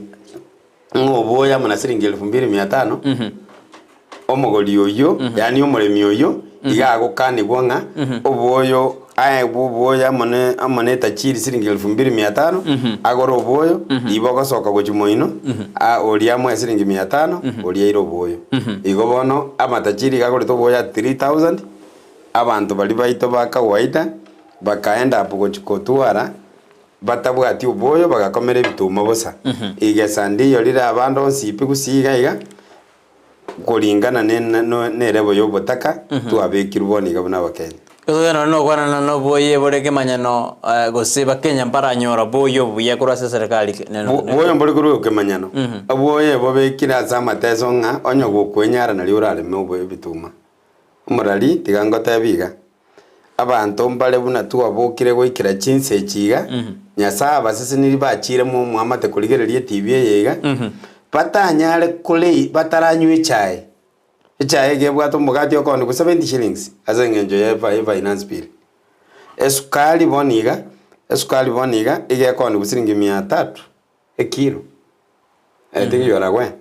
C: ng'a oboyo amo na siringi elfu mbili mia tano, omogori oyio yaani omoremi oyio iga agokanigwa ng'a oboyo aegwe oboyo amo ne amo ne etachiri siringi elfu mbili mia tano, agore oboyo, riba ogosoka gochia moino, a oria amoe siringi mia tano, oria aire oboyo. Igo bono amatachiri iga agorete oboyo at 3000, abanto baria baito ba kawaida bakaend up gochia kotwara batabwati oboyo bagakomera ebituma bosa. Igesa ndiyo rire abande onsi pi gusii iga iga, koringana ne ne nerebo y'obotaka twabekirwe bono iga buna abakenya.
B: Gose nonye nokwanana noboye bore kemanyano gose bakenya mbaranyora oboye obuya korwa ase eserekari
C: Boyo mbori korwa ekemanyano, oboye bobekire ase amateso ng'a onye gokwenyara nario orareme oboe ebituma. Omorari, tiga ngotebi iga, abanto mbare buna twabokire goikera chinsa echi iga, Nyasae abasesenirie bachiire momwamate korigereria etibi eye iga, batanyare korei bataranywa echae. Echae iga ebwate omogati okoonigwa 70 shillings ase eng'encho ya efa efinance bill. Esukari bono iga, esukari bono iga, iga ekoonigwa siringi mia tatu ekilo, tigiyora gwe.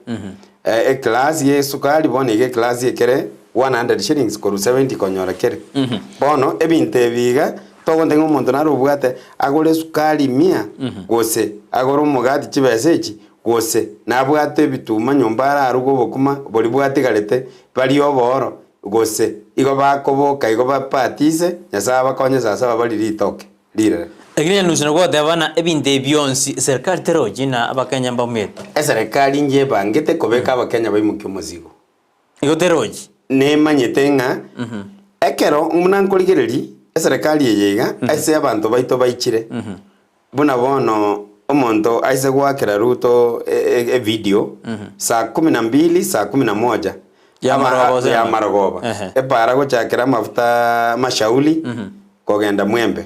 C: Eclass ya esukari bono iga eclass ekere 100 shillings korwa 70 konyora kere. Bono ebinto ebi iga, togontebia ng'a omonto nare obwate agore esukari mia, gose agore omogati chibesa echi, gose nabwate ebituma nyomba araruge obokima boria bwatigarete barie obooro, gose igo bakoboka igo babatise, Nyasae abakonye saa saba barie ritoke rirere.
B: Lakini Nyanusi nogoteba buna ebinto ebi bionsi eserikari terochi na abakenya mbamwete.
C: Eserekari inche ebangete kobeka abakenya baimokie omosigo.
B: Igo terochi.
C: Nemanyete ng'a ekero buna nkorigereria eserekari eye iga ase abanto baito baichire, Buna bono omonto aise goakera Ruto evidio saa kumi na mbili, saa kumi na moja
B: Ya marogoba gose
C: ya marogoba
B: Ehe.
C: epara gochakera amafuta mashauri kogenda mwembe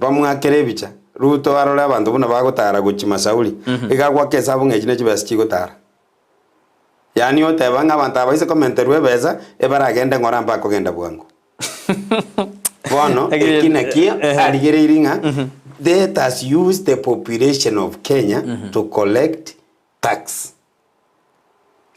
C: bamwakere ebicha Ruto arore abanto buna bagotara gochia mashauri iga agoaka esabu ng'a echi ne chibesa chigotara yaani oteba ng'a abanto aba baise komenterwa ebesa ebaragende ng'ora mbakogenda bwango. Bono
B: Lakini-
C: eki nakio
B: Ehe.
C: arigereiri ng'a let us use the population of Kenya to collect tax.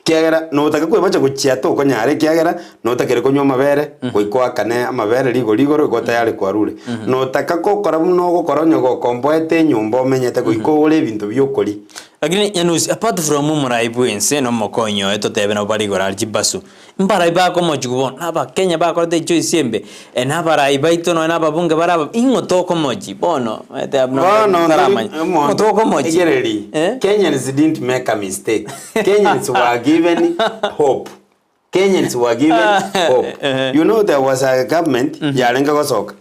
C: Kiagera notake kwebacha gochia tokonyara ekiagera notakere konywa amabere goika oakane amabere rigori igoro igo tayari kwarure. Notaka gokora buna ogokora onye gokomboete enyomba omenyete goika ogore ebinto bia okoria.
B: Lakini Nyanusi apart from omorai bwense na omokonyi oye totebe nabo bare igoro aria chibasu. Mbarai bakomochigwa bono, na Abakenya bakorete echoice embe, na abarai baito nonya na ababunge bare ababe, ing'o tokomochi bono? Omanyete abwo
C: Bono
B: nabo
C: ntori
B: ntaramanya. Ing'o
C: omonto
B: tokomochi?
C: egereri
B: Eh?
C: Kenyans didn't make a mistake Kenyans were given hope Kenyans were given hope you know there was a government yarenge gosoka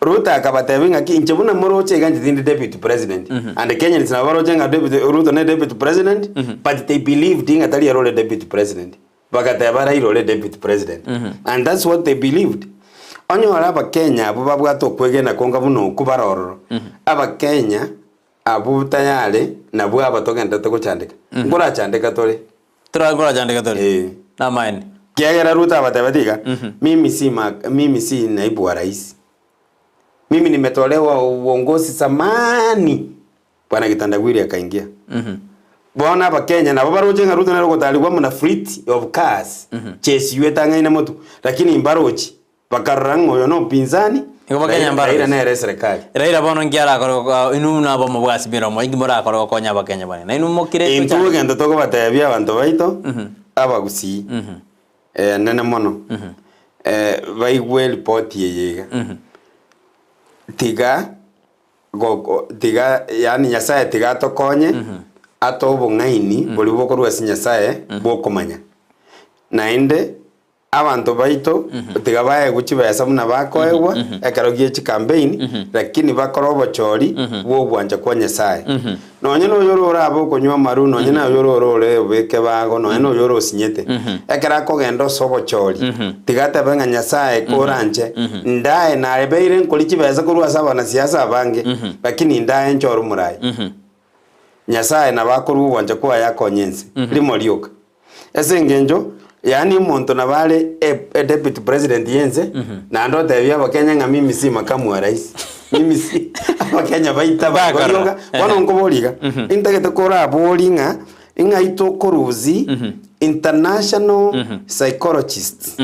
C: Ruto akabatebia ng'aki inche buna moroche iga inche tindi deputy president and Kenyans nabo baroche ng'a deputy Ruto ne deputy president but they believed ng'a tari ere ore deputy president Bagateba Raila ore deputy president and that's what they believed. Onyore abakenya abwo babwate okwegena konga buna okwo bare ororo, abakenya abwo tayari nabwo aba togenderete gochandeka. Nkorachandeka tore.
B: Tora nkorachandeka tore.
C: Eh.
B: Namaene.
C: Kiagera Ruto abatebeti iga, mimi si ma mimi si naibu wa rais. Mimi nimetolewa uongozi zamani. Bwana Gitandagwiri akaingia. Bono Abakenya nabo baroche ng'a Ruto nere ogotarigwa amo na fleet of cars chesiywe etang'aine motwe, lakini mbarochi bakarora ng'a oyo nopinzani
B: Igo Abakenya
C: Raila
B: mbaroche.
C: Raila nere eserekari.
B: Raila bono nki arakore goka inwe buna abamo bwasimire omo inki morakore gokonya Abakenya bane? Nainwe mokire
C: Intwe
B: tochande.
C: egento tokobatebia abanto baito abagusii nene mono baigwe eripoti eye iga, tiga Goko tiga yaani Nyasaye tiga atokonye atoe obong'aini boria bokorwa ase Nyasaye bw'okomanya. Naende. Abanto baito tiga baegwe chibesa buna bakoegwa ekero gie chikampeini, lakini bakore obochori bw'ogwancha kwa Nyasae. Nonye noyo orabe okonywa amaru, nonye naye ore ore obeke bago, nonye noyo ore osinyete, ekero akogenda ase obochori, tiga atebe ng'a Nyasae koranche, ndae nabeire nkoria chibesa korwa ase abanasiasa abange, lakini ndae nchore omorai. Nyasae nabo akorua ogwancha kwaye akonye ense, rimo rioka. Ase engencho, yaani omonto nabo are e e deputy president y'ense, naende otebie abakenya ng'a mimi si makamu wa rais, mimi si abakenya baita
B: Bakarora.
C: barioga, bono nkoboria iga, intagete koraborie ng'a ng'ai tokorusia international psychologists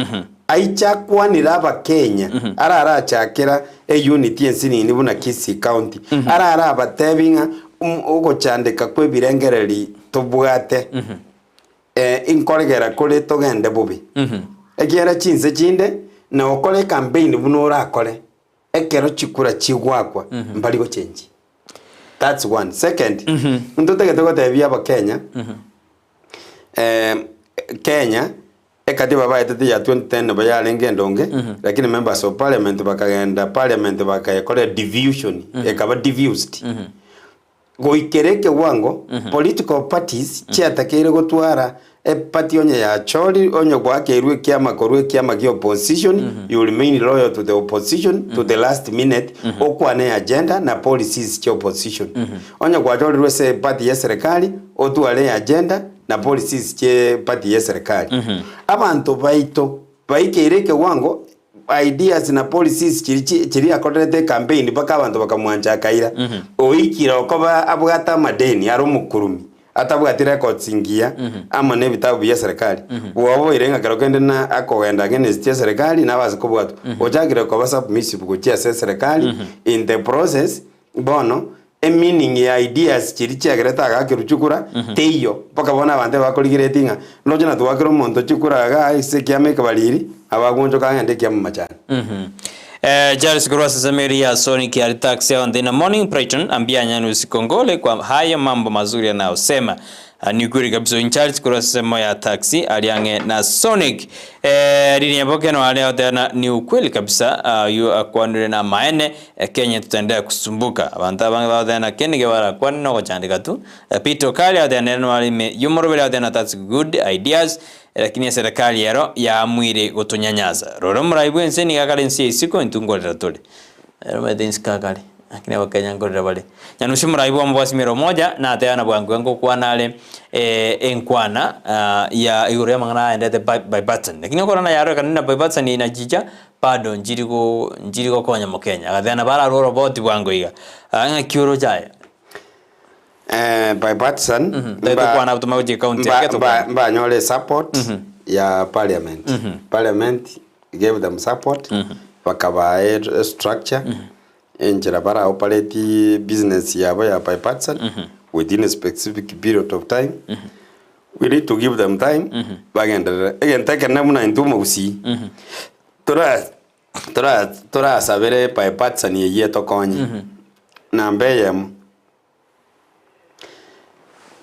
C: aiche akwanere abakenya ara arachakera eunit ensinini buna Kisii county, ara arabatebi ng'a ogochandeka kwa ebirengereri tobwate. Inkoregera kore togende bobe, ekiagera chinse chinde na okore ekampeini buna orakore, ekero chikura chigoakwa mbari gochenchia. That's one. Second, ntotagete gotebia abakenya, Kenya, ekatiba baetete ya 2010 nabo yarenge endonge, lakini members of parliament bakagenda parliament bakayekora diffusion, ekaba diffused. Goikera ekewango, political parties chiatakeire gotwara eparty onye yachori onye gwakeirwe ekiama korwa ekiama gia opposition, you remain loyal to the opposition to the last minute, okwane agenda na policies chia opposition. Onye gwachorirwe ase eparty ye serikali, otware agenda na policies chia eparty ye serikali. Abanto baito baikeire ekewango Ideas na policies chiri chi chiri akorerete ecampaign mpaka abanto bakamwancha akaira. Oikire okoba abwate amadeni are omokurumi atabwati records ngiya amo na ebitabu bia serikali. Bwoboire ng'a kero kende na akogenda against eserikali nabase kobwatwa. Ochakire koba submissive gochia ase eserikali in the process bono Emeaning ya ideas chiria chiagerete agakerwa chikura teiyo mpaka bono abanto ebakorigeretie ng'a ndoche natwakera omonto chikura igaa ase ekiama ekebariri abagonchoka agende ekiama machani.
B: Eh, Charles korwa ase Samiri ya Sonic ya Taxi on the morning Brighton ambia Nyanusi Kongole kwa hayo mambo mazuri anayosema. Ah, ni kweli kabisa oyo Charles korwa ase semo ya taxi ari ang'e na Sonic. Eh, riria nyaboke no are otena ni ukweli kabisa ah, oyo akwanire na amaene eh, Kenya tutaendelea kusumbuka. Abanto abange bagoteba kende nigo barakwane na ogochandeka tu. Eh, Peter Okari agoteba nere no are ime y'omoroberi agoteba that's good ideas eh, lakini eserekari ero yaamuire gotonyanyasa. Rora omorai bw'ense nigo akare ense ya isiko intwe nkorera tore. Ere omanyete isiko akare, lakini abakenya nkorera bare. Nyanusi omorai bw'omo bwa Simero Omoja nateba na bwango iga ngokwana are enkwana ya igoro y'amang'ana aendete by button. Lakini okorora nayarorekana na by button inachicha bado nchiri go nchiri gokonya mokenya. Agateba nabo ararwe oroboti bwango iga. Ng'aki oroche aye?
C: By partisan
B: Tari tokwana abwo tomanye gochia ecounty eke tokwane.
C: mbanyore support ya parliament. Parliament gave them support, bakabaa e structure, enchera bara operate business yabo ya bipartisan within a specific period of time. We need to give them time bagenderere. Egento ekenene buna intwe omogusii, tora tora torasabere bipartisan eyio etokonye, namba eyemo.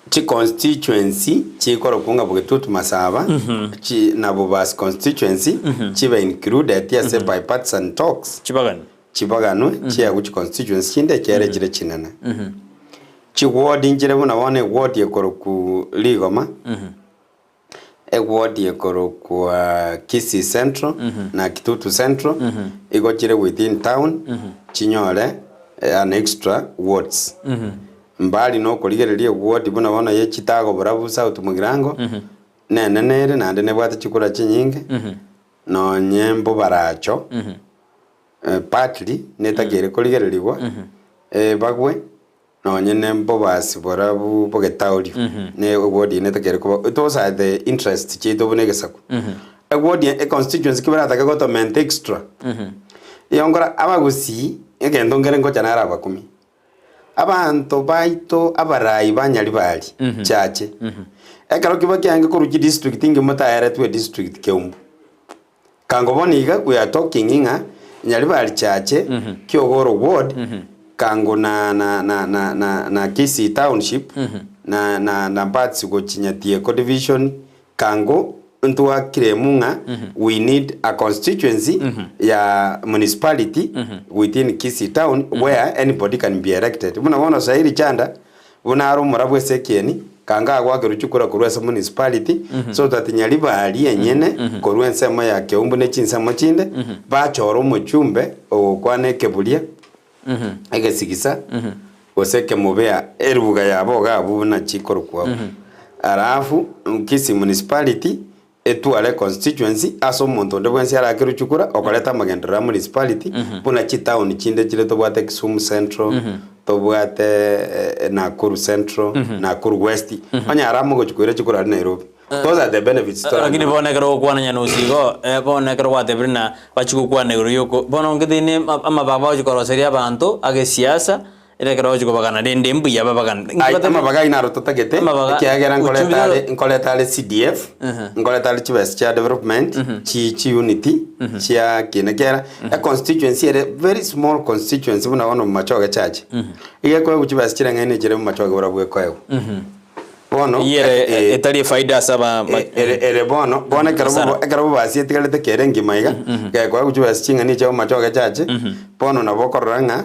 C: Chiconstituency chikorokwa ng'a Bogetutu Masaba chi na Bobasi constituency chibe included ase bipartisan talks
B: Chibaganwe.
C: chibaganwe chiagwe chiconstituency chinde ekiagera chire chinene. Chiward nchire buna bono eward ekorokwa Rigoma, Eward ekorokwa Kisii Central na Kitutu Central igo chire within town chinyore an extra wards. Mbali na okorigereria eward buna bono ye Chitago Borabu South Mugirango nenene ere naende nebwate chikura chinyinge nonye mbobaracho partly netakeire korigererigwa ebagwe. Nonye nembobasi borabu bogetaorio, ne eward eye netakere koba those are the interest chiaito buna egesaku. Eward eye econstituency ki baratake gotomenta extra, iyo nkora abagusii egento nkere ngocha naro abakumi, abanto baito abarai ba Nyaribari chache, ekero kiba kiange korwa chidistrict inki motaeretwe edistrict Keumbu. Kango bono iga we are talking ng'a Nyaribari Chache, Kiogoro ward, Kango na na na na na na Kisii township, na na na parts gochia Nyatieko division, Kango ntwakiremu ng'a we need a constituency ya municipality within Kisii town where anybody can be elected. Buna bono Sairi Chanda buna are omorabwo ase ekieni, kanga agoakerwa chikura korwa ase municipality so that Nyaribari enyene korwa ensemo ya Keumbu ne chinsemo chinde bachore omochumbe ogokwana ekeburia egesigisa gose ekemobea eruga yabo iga abwo buna chikorokwa abwo. Alafu Kisii municipality etware econstituency ase omonto onde bwensi arakerwe chikura okoreta amagenderero a municipality buna chitown chinde chire tobwate Kisumu Central, tobwate Nakuru Central, Nakuru West, onye aro mogochi koira chikura aria Nairobi. Those are the benefits
B: Lakini
C: toranyore.
B: bono ekero ogokwana nyanusi igo, eh, bono ekero gwatebire ng'a bachie gokwana igoro ya oko, bono ngetini amabaga bagochia koroseria abanto agesiasa, ere ekero bagochia kobagana rende mbuya babagane.
C: Ai, amabaga ayio naro totagete,
B: Amabaga,
C: ekiagera nkoreta
B: uchumi
C: are nkoreta are CDF, nkoreta are chibesa chia development, chi chiunity, chia kina kiara, econstituency ere very small constituency buna bono Bomachoge Church, iga ekoegwa chibesa chireng'aine chire Bomachoge barabwo ekoegwa. Bono,
B: Eyio ere
C: eh,
B: etari efaida ase aba ba-
C: E- ere ere bono bono ekero
B: Sana.
C: bobo ekero bobasi etigarete kere engima iga gekoegwa chibesa ching'ana echi Bomachoge Church, bono nabo okorora ng'a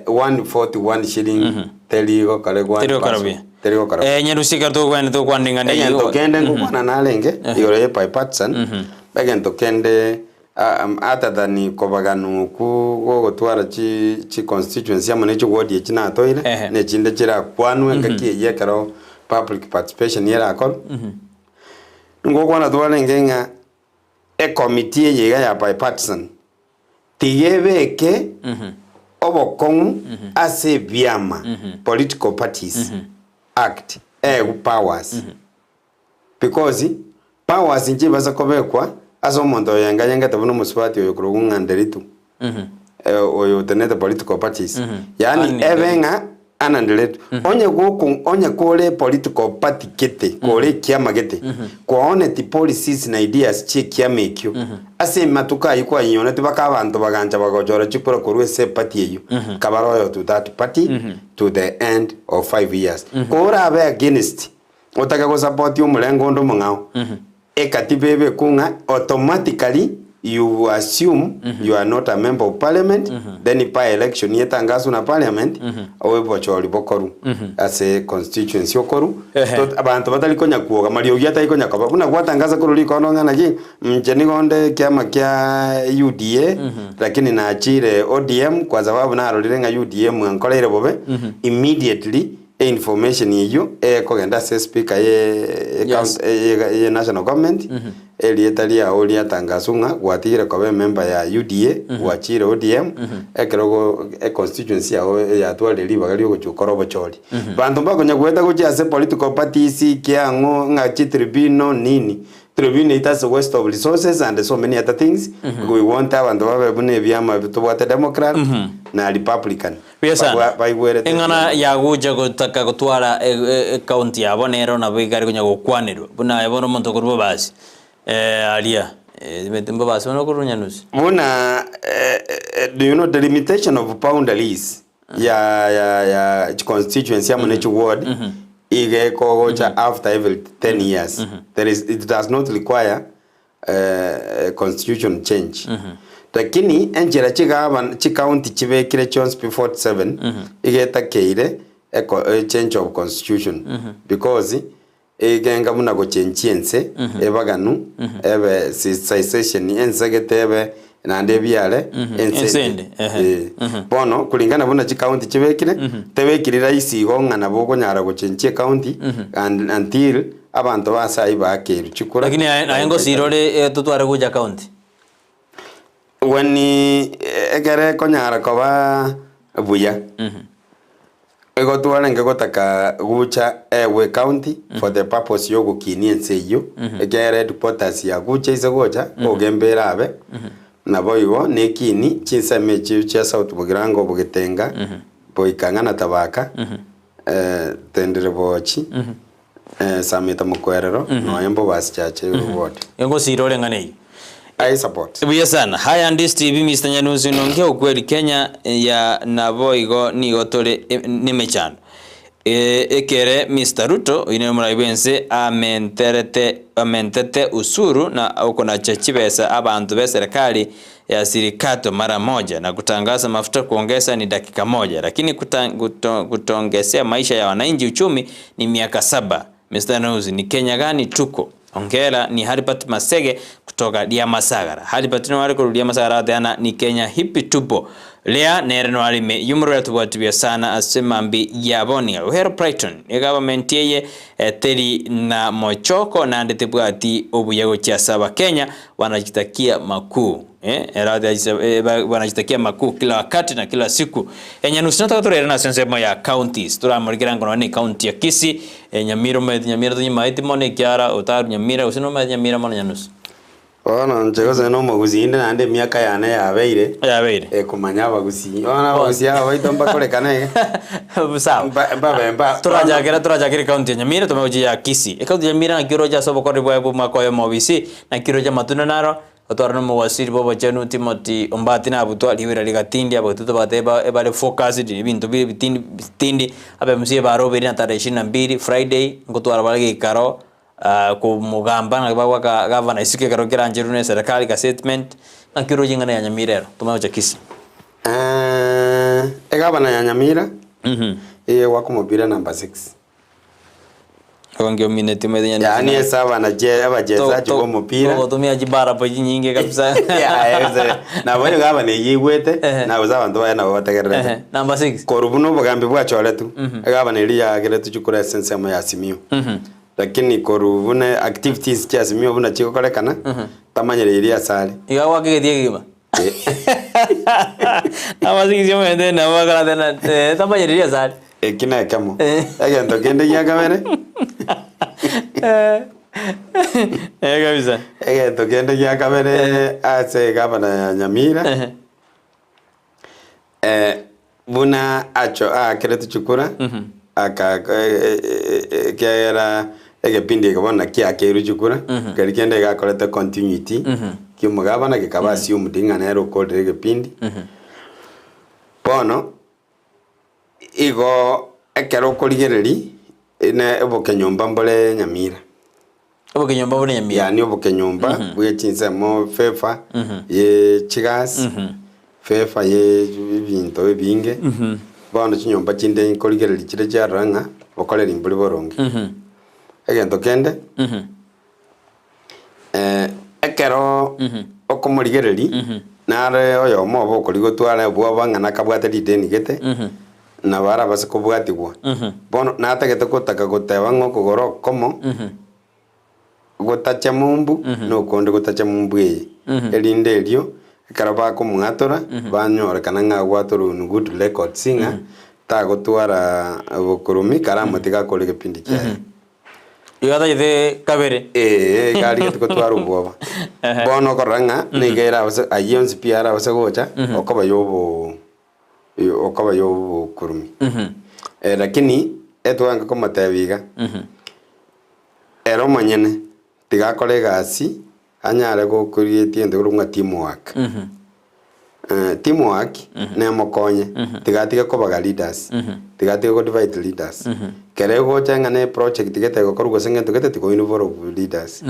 C: 141 shilling teri gokora one
B: Teri gokora
C: person,
B: buya.
C: teri gokora buya.
B: Eh, nyarusia ekero tokogenda tokwana ring'ana
C: Egento
B: eyio.
C: kende ngokwana narenge igoro ye bipartisan, egento kende ah, um, other than kobaganwa okwo gogotwara chi chi constituency amo ne chiward echi natoire,
B: Ehe.
C: na echinde chirakwanwe engaki eyio ekero public participation erakorwe, ngokwana twarenge ng'a ecommittee eye iga ya bipartisan, Tiga ebeke obokong'u ase ebiama, political parties act, eegwe powers. Because powers nchibasa kobekwa ase omonto oyengayengete buna omosubati oyo korwa ng'a Nderitu, oyo otenenete political parties. Yaani
B: Anne
C: ebe ng'a Anna Nderitu, onye goko onye kore political party gete, kore ekiama gete, kwaoneti policies na ideas chia ekiama ekio, ase amatuko ayio kwayioneti baka abanto bagancha bagochora chikura korwa ase eparty eyio, kaba loyal to that party to the end of 5 years. Korabe against, otake gosupport omorengo onde omong'ao, Ekatiba ebe ekong'a automatically you assume you are not a member of parliament then by election yetangaswe na parliament obochori bokoru ase constituency okoru
B: Ehe.
C: Tot- abanto batari konya kwoga mariogi atari konya koba buna gwatangasa korwa rikondo ng'a naki inche nigo onde ekiama kia UDA lakini nachire ODM kwa sababu narorire ng'a UDM ankoreire bobe immediately Einformation eyio ekogenda ase speaker ye
B: Yes.
C: ye national government, erieta riao riatangaswa ng'a gwatigire koba emember ya UDA gwachire ODM, ekero go econstituency yao yatwarire ribaga riogochia gokora obochori. Banto mbakonya goeta gochia ase political parties kiang'o ng'a chitribunal nini, tribunal it has a waste of resources and so many other things, we want abanto babe buna ebiama tobwate Democrat na Republican.
B: Buya sana.
C: Babwa- baigwerete
B: Eng'ana ya gocha gotaka gotwara ecounty yabo nero nabo igare konya gokwanerwa. Buna aye bono omonto okorwa Bobasi, aria, omanyete Bobasi bono okorwa Nyanusi.
C: Buna do you know the limitation of boundaries ya ya ya constituency amo ne chiward iga ekogocha after every 10 years there is it does not require constitution change lakini enchera chigava chicounty chibekire chionsi pi 47 iga etakeire eco change of constitution because egenga buna gochenchia ense ebaganu ebe secession ense gete ebe naende ebiare ense
B: Ense
C: ende
B: ende, ehe.
C: Eh. Bono kulingana buna chicounty chibekire tebekiri rahisi igo ng'a nabo okonyara gochenchia ecounty and until Abanto ba ase ayio baakeirwe chikura.
B: Lakini aye aye ngosira ore eh, totware gocha county.
C: When ekere ekonyara koba buya, igo twarenge gotaka gocha ewe county for the purpose ya ogokinia ense eyio, ekiagera headquarters ya gocha ase gocha, ogembe erabe, naboigo na ekini chinsemo echio chia South Bogirango, Bogetenga, Boikang'a na Tabaka, Tendere Bochi, Sameta Mokwerero, nonya Mbobasi Church Ward.
B: Egosira ore ng'ana eyio.
C: I support.
B: Buya sana. Haya Ndis TV Mister Nyanusi nonke okweri Kenya ya naboigo nigo tore nemechando. Ekere Mister Ruto, oyio nere omorai bw'ense, amenterete amentete usuru na okonacha chibesa abanto b'eserekari ya sirikato mara moja na kutangaza mafuta kuongeza ni dakika moja lakini kutongesea maisha ya wananchi uchumi ni miaka saba. Mister News, ni Kenya gani tuko? Hongera ni Haribert Masege kutoka Diamasagara. Haribert no ari korwa Diamasagara ateana ni Kenya hipi tupo. Lea nere no arime yumurwere tobwati buya sana ase mambi ya boni. Uhero Brighton egovernment eye teri na mochoko naende tebwati obuya gochia ase abakenya wanajitakia makuu. Wanajitakia makuu kila wakati na kila siku. Enyanusi notaka torere ase ensemo ya counties toramorikera ngo nonye ne county ya Kisii, Nyamira omanyete Nyamira tonyimaeti mono ekiara otaru Nyamira gose nomanyete Nyamira mono Nyanusi.
C: Bono inche gose nomogusii inde naende emiaka yane yabeire,
B: Yabeire.
C: ekomanya abagusii. Bono abagusii aba baito mbakorekana iga,
B: Sawa.
C: mba mbabe mba
B: Torachakera torachakera ecounty ya Nyamira tomanye gochia ya Kisii. Ecounty ya Nyamira naki oroche ase obokoreri bwaye bwa omwaka oyomo obisi, naki oroche amatunda naro, Otware nomowasiri bw'obochenu Timothy Ombati nabutwa ribera rigatindi abagetutu bagateba ebare focused ebinto bire bitindi bitindi abe MC ebaroberi na tarehe ishirini na mbili Friday ngotwara bare geikaro komogamba naki bagwaka gavana isiko ekero kerancherwe na eserekari ga statement naki oroche ing'ana ya Nyamira ero tomanye gocha Kisii.
C: Egavana ya Nyamira, eyegwaka omopira number six. Yaani ase abanache abachesachi b'omopira.
B: Togotumia chibarapo chinyinge kabisa.
C: Yaya ase nabo onye gavana eyio eigwete
B: Ehe.
C: na gose abanto baye nabo bategererete.
B: Ehe, number 6.
C: Korwa buna obogambi bwachoretwe, egavana eria yageretwe chikura ase ensemo ya Simiyu. Lakini korwa buna activities chia Simiyu buna chigokorekana, tamanyereirie ase are.
B: Iga gwaka egetii ekegima. Number 6 omanyete nabo bakoratena tamanyereirie ase are.
C: Eki nekemo.
B: Eh.
C: Egento kende gia kabere,
B: Eh kabisa.
C: egento kende gia kabere ase egavana ya Nyamira,
B: Ehe.
C: eh, buna acho aakeretwe chikura, aka ekiagera egepindi eke bono naki akeirwe chikura, keria kende iga akorete continuity, kia omogavana gekaba assumed ng'a nere okorire egepindi. Bono. Igo ekero okorigereria, ne obokenyomba mbore nyamira.
B: Obokenyomba bore nyamira.
C: Yaani obokenyomba bwe chinsemo favor ye chigasi, favor ye ebinto ebinge, bono chinyomba chinde nkorigereria chire chiarora ng'a bokoreri mbori boronge. Egento kende, Ekero okomorigereria, nare oyomo obo okori gotwara obwoba ng'a nakabwate rideni gete, nabo arabase kobwatigwa. Bono natagete gotaka goteba ng'a okogoro okomo gotache mumbu, na okonde gotache mumbu eye, erinde erio ekero bakomwatora, banyorekana ng'a agwatorwa on good records ng'a tagotwara obokoromia karamotiga akore egepindi kiaye.
B: Igo atagete kabere.
C: Ee, iga arigete gotwara obwoba.
B: Ehe.
C: Bono okorora ng'a nigo erabase ayio onsi pi arabase gocha, okoba ya obo okoba ya obokurumi. Lakini etwange komotebia iga, ere omonyene tiga akore egasi anyare go create egento ekerokwa ng'a team work. Team work nemokonye, tiga atige kobaga leaders, tiga atige go divide leaders. Kere egocha ng'a ne project gete egokorwa gose ngento gete tiga o involve leaders.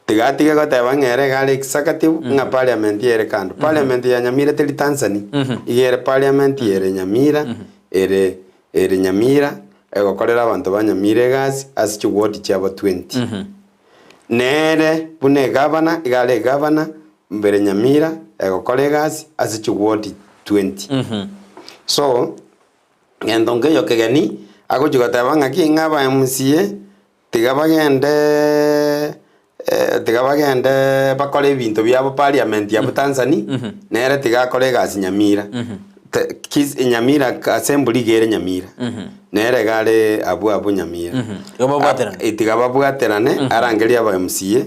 C: Tiga atige goteba ng'a ere iga are executive ng'a parliament ere kando. Parliament ya Nyamira teri Tanzania, iga ere parliament ere Nyamira, ere ere Nyamira, egokorera abanto ba Nyamira egasi ase chiward chiabo 20. Nere buna egavana, iga are egavana mbere Nyamira egokora egasi ase chiwodi 20. So, gento nkeiyo kegeni agochia goteba ng'aki ng'a aba MCA tiga bagendeeee tiga bagende bakore ebinto biabo parliament abwo Tanzania, nere tiga akore egasi Nyamira. Te kis Nyamira assembly iga ere Nyamira, nere iga are abwo abwo Nyamira.
B: Igo babwaterane.
C: Ab- tiga babwaterane, arangerie aba MCA,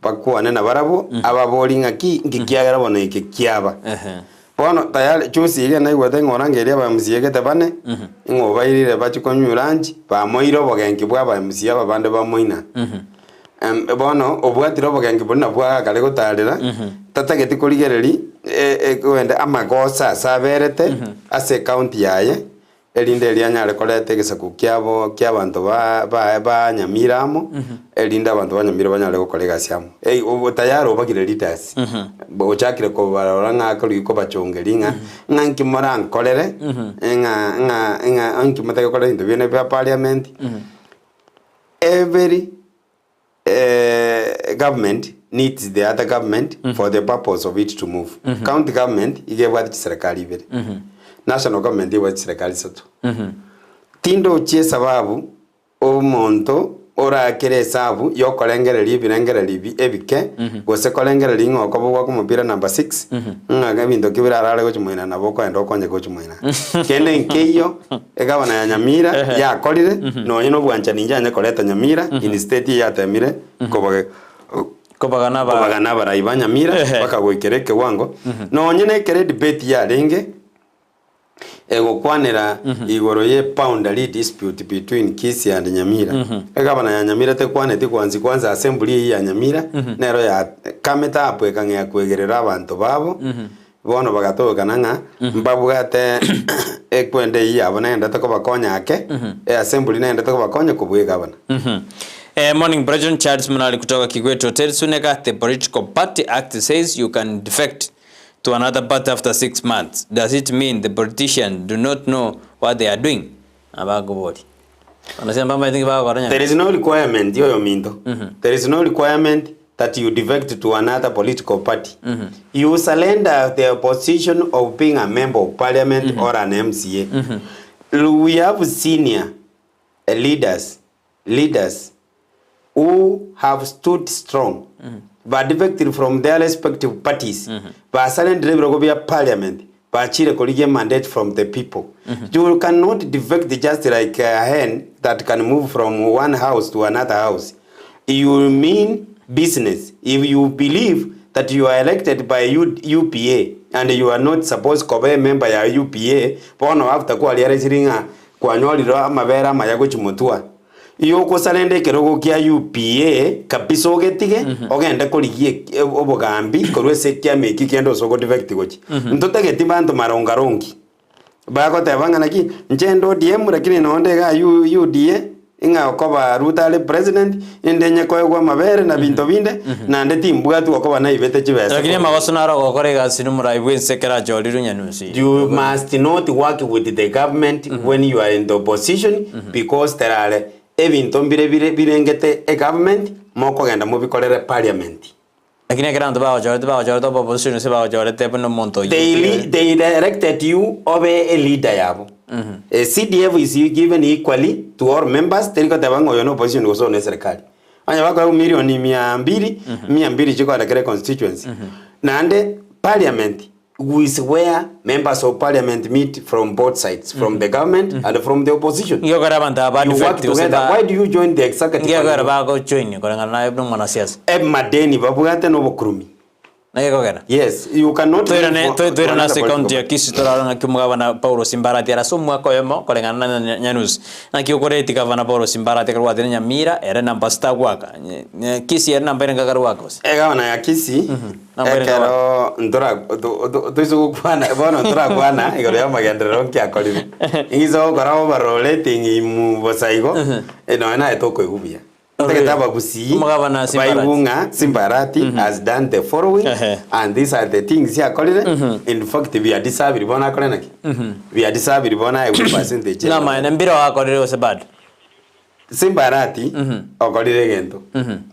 C: bakwane nabarabwo, ababorie ng'aki, nki kiagera bono eke kiaba.
B: Ehe.
C: Bono tayari juzi iga naigwete ng'a orangerie aba MCA gete bane, ng'a obairire bachie konywa lunch, bamoire obogenki bwa aba MCA aba bande bamoina. Bono obwatire obogenki boria nabwo agakare gotarera, tatageti korigereria kogenda amagoso ase aberete ase ecounty yaye. erinde erio anyare koreta egesaku kiabo kia abanto ba ba ba Nyamira amo, erinde abanto ba Nyamira banyare gokora egasi amo. Ei obo tayari obagire leaders, ochakire kobarora ng'a akorigia kobachongeria ng'a ng'a nki morankorere, ng'a ng'a ng'a nki motagete gokora ebinto biane bia parliament, every government needs the other government for the purpose of it to move. County government iga ebwate chiserekari ibere, national government ebwate chiserekari isato. Tindochi esababu omonto orakere esabu yokorengereria ebirengererio ebi ebike gose korengereria ng'a okoba gwaka omopira number six ng'a ebinto ki birarare gochia moina nabo okoenda okonye gochia moina. Kende nkeiyo Egavana ya Nyamira yakorire nonye nobwanchani inche anye koreta Nyamira instead eyatemire kobaga
B: Kobagana aba-
C: kobagana abarai ba Nyamira
B: Ehe.
C: mpaka goikera ekewango nonye na ekero edebate yarenge egokwanera igoro ye boundary dispute between Kisii and Nyamira egavana ya Nyamira tekwaneti kwansi kwanza assembly eyio ya Nyamira nero ya comete up ekang'ea kwegerera abanto babo Bono bagatogekana ng'a mbabwate ekwenda eyio yabo naendete kobakonya ake, eassembly naendete kobakonya kobua egavana.
B: Eh, morning President Charles Munali kutoka Kigweti Hotel Suneka, the political party act says you can defect to another party after 6 months. Does it mean the politicians do not know what they are doing? Abakobori. Ase mbamaete nki bagokora
C: There
B: nyamira.
C: is no requirement oyominto. There is no requirement that you defect to another political party. You surrender the position of being a member of parliament or an MCA. We have senior leaders, leaders who have stood strong ba defected from their respective parties basurrendire ebirogo bia parliament bachire korigia mandate from the people. You cannot defect just like a hen that can move from one house to another house. You mean business if you believe that you are elected by UPA and you are not supposed koba emember ya UPA bono after kwariaresiri ng'a kwanyorire amabere amaya gochia motwa. Igo okosarenda ekerogo kia UPA kabisa ogetige ogende korigia eki obogambi korwa ase ekiama eki kende ase ogodefect gochia. Ntotageti banto marongarongi bagoteba ng'a naki inche nde ODM lakini nonde igaa U UDA ng'a okoba Ruto are president inde onye koegwa amabere na binto binde naende timbwati gokoba naibete chibesa
B: Lakini
C: korwa.
B: amagoso naro ogokora egasi nomorai bwense ekero achorirwe nyanusi.
C: You must not work with the government when you are in the opposition because there are ebinto mbire bire birengete egovernment mokogenda mobikorere parliament.
B: Lakini ekero abanto bagochorete bagochorete obe opposition gose bagochorete buna omonto oyio
C: They, li- they directed you obe a leader yabo. Eh, CDF is given equally to all members teri goteba ng'a oyo ne opposition gose oyo ne serikali. Onye bakoegwa milioni mia mbiri, mia mbiri chikogenda kera econstituency. Naende parliament is where members of parliament meet from both sides, from the government and from the opposition.
B: Ngiokora abanto aba
C: You work
B: defect gose
C: together.
B: ba
C: Why do you join the executive?
B: ngiokora bagojoin koreng'ana naye buna omwanasiasa.
C: Emadeni babwate nobokurumi.
B: Naki ekogera.
C: Yes, you cannot
B: Toirane
C: move for-
B: to-
C: to
B: toirane
C: another
B: ase
C: political
B: ekaunti ya
C: party.
B: Kisii torarore ng'aki omogabana Paulo Simbarati ere ase omwaka oyomo koreng'ana na Nya- Nyanusi. Naki okoreti gavana Paulo Simbarati ekero gwatire Nyamira ere namba sita gwaka. Nye- nye- Kisii ere namba ere ngakare gwaka gose.
C: Egavana ya Kisii
B: Namba ere
C: ekero ntora to- to- toise gokwana bono ntorakwana igoro ya amagenderero nki akorire. Ing'ise gokora overrating mu bosa igo, nonya naye tokoigwa buya. Ntagete abagusii
B: Omogabana Simbarati.
C: baigwe ng'a Simbarati has done the following
B: Ehe.
C: and these are the things akorire. In fact biadisabiri bono akore naki? Biadisabiri bono aegwe percentage.
B: Namaene mbire oakorire gose bado.
C: Simbarati okorire egento.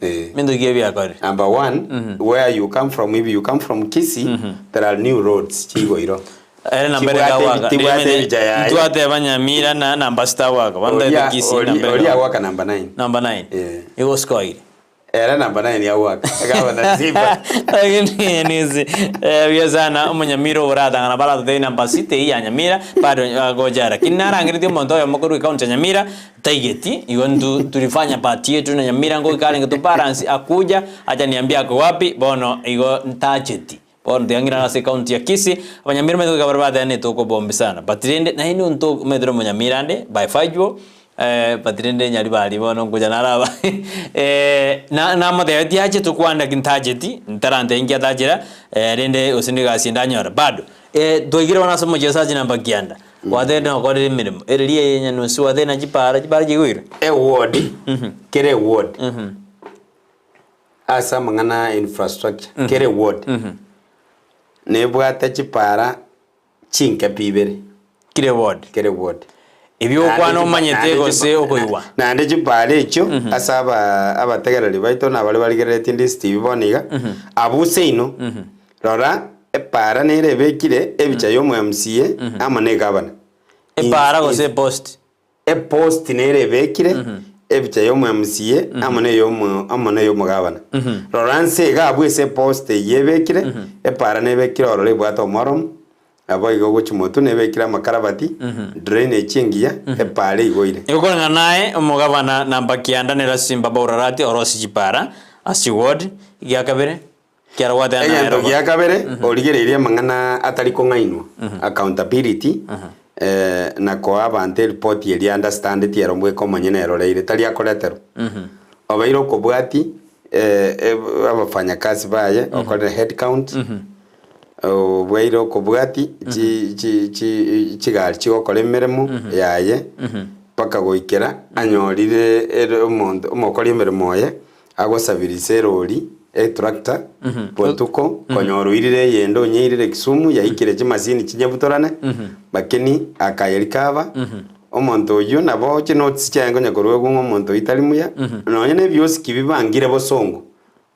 C: Eh.
B: Minto ki ebiakorire?
C: Number one, where you come from, if you come from Kisii, there are new roads chigoiro.
B: Ere namba ere
C: Tibwate
B: ngawaka.
C: tibwate ebicha yaye.
B: Ntwateba Nyamira na namba sita gwaka. Bono
C: Oria
B: ntagete Kisii
C: ori
B: namba ere
C: oria
B: ngawaka.
C: agwaka number 9.
B: Namba 9.
C: Eh.
B: Igo sikoire.
C: Ere number 9 agwaka. Egabana Simba.
B: Lakini nizi eh buya sana omonyamira oboratang'ana baratotebie namba sita eyio ya Nyamira bado agocha lakini narangeretie omonto oyomo korwa ekaunti ya Nyamira taigeti igo ntu tulifanya part yetu na Nyamira ngoika arenge to balance akuja acha niambie ako wapi bono igo ntacheti Bono tiga ng'irane ase ekaunti ya Kisii, abanyamira omanyete goika bare bateanete okobombi sana. But rende naende nonto omanyete ore omonyamira ande by virtue but rende Nyaribari bono nkocha naraba na namotebetie ache tokwane lakini tacheti, ntarantebia inki atachera rende gose nigo egasi ende anyore. Bado twaikire bono ase omochie ase namba kianda. Gwatebire nokorire emeremo, ere riaye enyanusi gwatebire na chipara, chipara chigoirwe.
C: Eward, kera eward, ase amang'ana a infrastructure, kera eward, nebwate chipara chinke pi ibere.
B: Kera eward.
C: Kera eward.
B: Ebio ogokwana omanyete gose okoigwa.
C: Naende chipara echio ase aba abategereri baito na baria barigereretie Ndisi TV bono iga, abwo seino, rora epara nere ebekire ebicha ya omo MCA amo na egavana.
B: Epara gose epost?
C: Epost nere ebekire ebicha ya omo MCA amo na eyomo amo na eyomogavana. Rora nse iga abwo ase epost eyio ebekire, epara nebekire ororo ebwate omoromo, Naboigo gochia motwe nebekire amakarabati, drainage engiya, epaara eigoire.
B: Nigo koreng'ana naye omogabana namba kianda nere Simba Baurarati orosie chipara ase chiward gia kabere kiara gwateba naye
C: Egento
B: roba.
C: gia kabere, origereirie amang'ana atari kong'ainwa, accountability, na koa abanto eripoti eria understandeti ero bweka omonyene eroreire, tari akoreterwa. Obeire okobwati abafanyakazi baye, okorire headcount, Obwaire okobwati chi chi chi chigari chigokora emeremo yaye mpaka goikera anyorire ere omonto omokori emeremo oye agosabirisa erori etractor botuko konyora oirire eyende onyeirire Kisumu yaikire chimasini chinyebutorane lakini akayerikaba omonto oyio nabo chinotes chiaye nkonya korwa ng'a omonto oyio tari muya nonye na ebiosiki bibangire bosongo.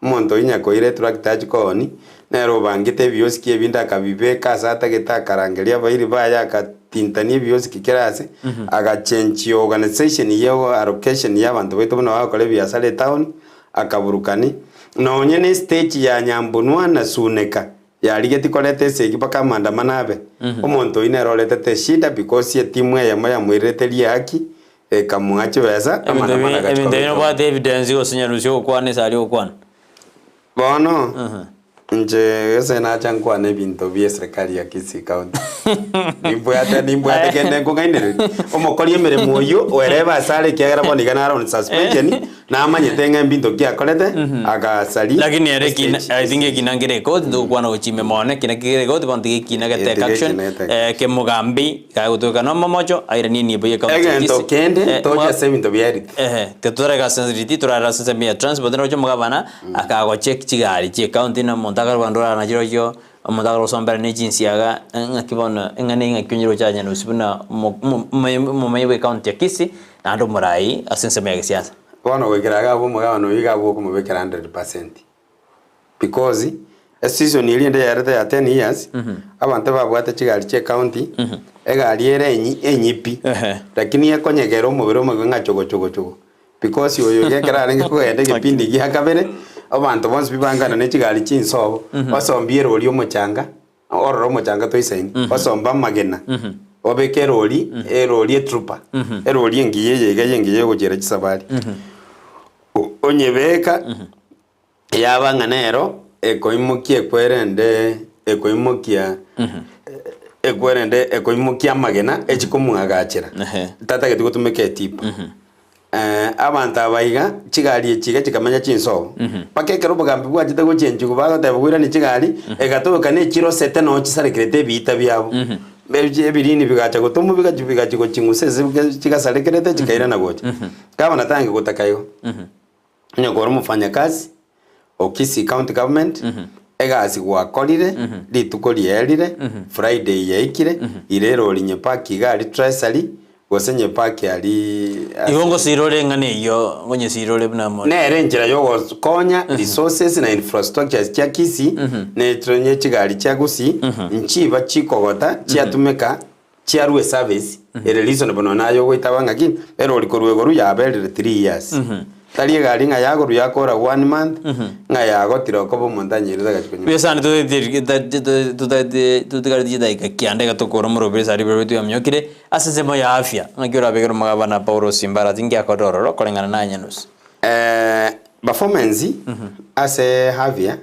C: Omonto oyio nyakoira etractor achie kooni, nere obangete ebiosiki ebinde akabibeka ase atagete akarangeria abairi baye agatintania ebiosiki kera ase, agachenchia organisation ya allocation ya abanto baito buna bagokora ebiasara etown, akaburukani, nonye ne estage ya Nyambunwa na Suneka yarigetie koreta esegi mpaka amaandamano abe, omonto oyio nere oretete eshida because etimu eyemo yamoirerete riaki, Ekamoa chibesa,
B: Ebinto
C: amandamano
B: ebi
C: agachia
B: ebinto ebi
C: kobekwa.
B: nobwate evidence gose nyarusia ogokwana ase aria ogokwana.
C: Bono, inche gese nacha nkwane ebinto bie eserikari ya Kisii County. Nimbwate nimbwate kende nkong'ainereria. Omokori emeremo oyio oerebe ase are ekiagera bono iga nare on suspension, namanyete ng'a ebinto ki akorete, agasaria
B: Lakini ere ekina
C: estage.
B: I think ekina nkere ekoti togokwana gochia ime mono ekina kere ekoti bono tiga ekina ge take
C: Tiga
B: action
C: ekina ge take
B: eh, kemogambi Kagotoka nomomocho, airanie enibo ye county ya
C: Egento
B: Kisii.
C: kende
B: Eh,
C: toche
B: mwa-
C: ase ebinto bia health.
B: Ehe, titorareka ase riti, torarera ase ensemo ya transport, naroche omogabana akagocheck chigari chie county na omonto akarwa ndorara nachirochio, omonto akagosombera ne chinsiaga, ng'aki bono eng'ana eye ng'aki onyare gochanya nusu buna omo- omo- omomenyi bwe county ya Kisii, naende omorai ase ensemo ya gesiasa.
C: Bono goikera iga abwo omogabana oyio iga abwo okomobekera 100%. Because, eseason eria ende yaerete ya 10 years, abanto babwate chigari chia ecounty, egari ere enyi enyipi,
B: Ehe.
C: lakini ekonyegera omobere omogima ng'a chogo chogo chogo. Because oyo iga ekero arenge kogenda egepindi gia kabere, abanto bonsi pi bangana ne chigari chinsobo, osombie erori omochanga, orore omochanga toisaini, osombe amagena, obeke erori, erori etrooper, erori engiya eye iga engiya egochiera chisafari, onyebeka. Eyaba ng'a nero ekoimokia ekwerende ekoimokia ekwerende ekoimokia amagena echi komwagachera
B: Ehe.
C: tatageti gotumeka etipa abanto aba iga chigari echi iga chikamenya chinsobo mpaka ekero obogambi bwachete gochenchigwa bagoteba bwiranie chigari egatoka na echirosete noo chisarekerete ebiita biabo Ebi- ebirini bigacha gotomwa bigachi bigachi goching'usa ase chigasarekerete chikairana gocha gavana tange gotaka igo. Onye kore omofanyakazi o Kisii County Government, egasi gwakorire, rituko riaerire, Friday yaikire, ira erori nyepaki iga aria Treasury, gose nyepaki aria
B: Igo ngosira eng'ana eyio, ngonyesira ore buna more.
C: Nere enchera yogokonya resources na infrastructures chia Kisii, ne ne chigari chia Gusii, nchiba chikogota chiatumeka Chiarue service ere reasonable nonya naye ogoitaba ng'aki erori korwa igoro yaberire 3 years. Tari egari ng'a yagorwa yakora one month ng'a yagotire okoba omonto anyerete agachi konywa.
B: Buya sana totigareti chidakika kianda iga tokore omorobio ase aria birorio twaminyokire ase ensemo ya afya ng'aki orabekere omogabana Paulo Simbarati nki akorire ororo koreng'ana na Nyanusi.
C: Performance ase afya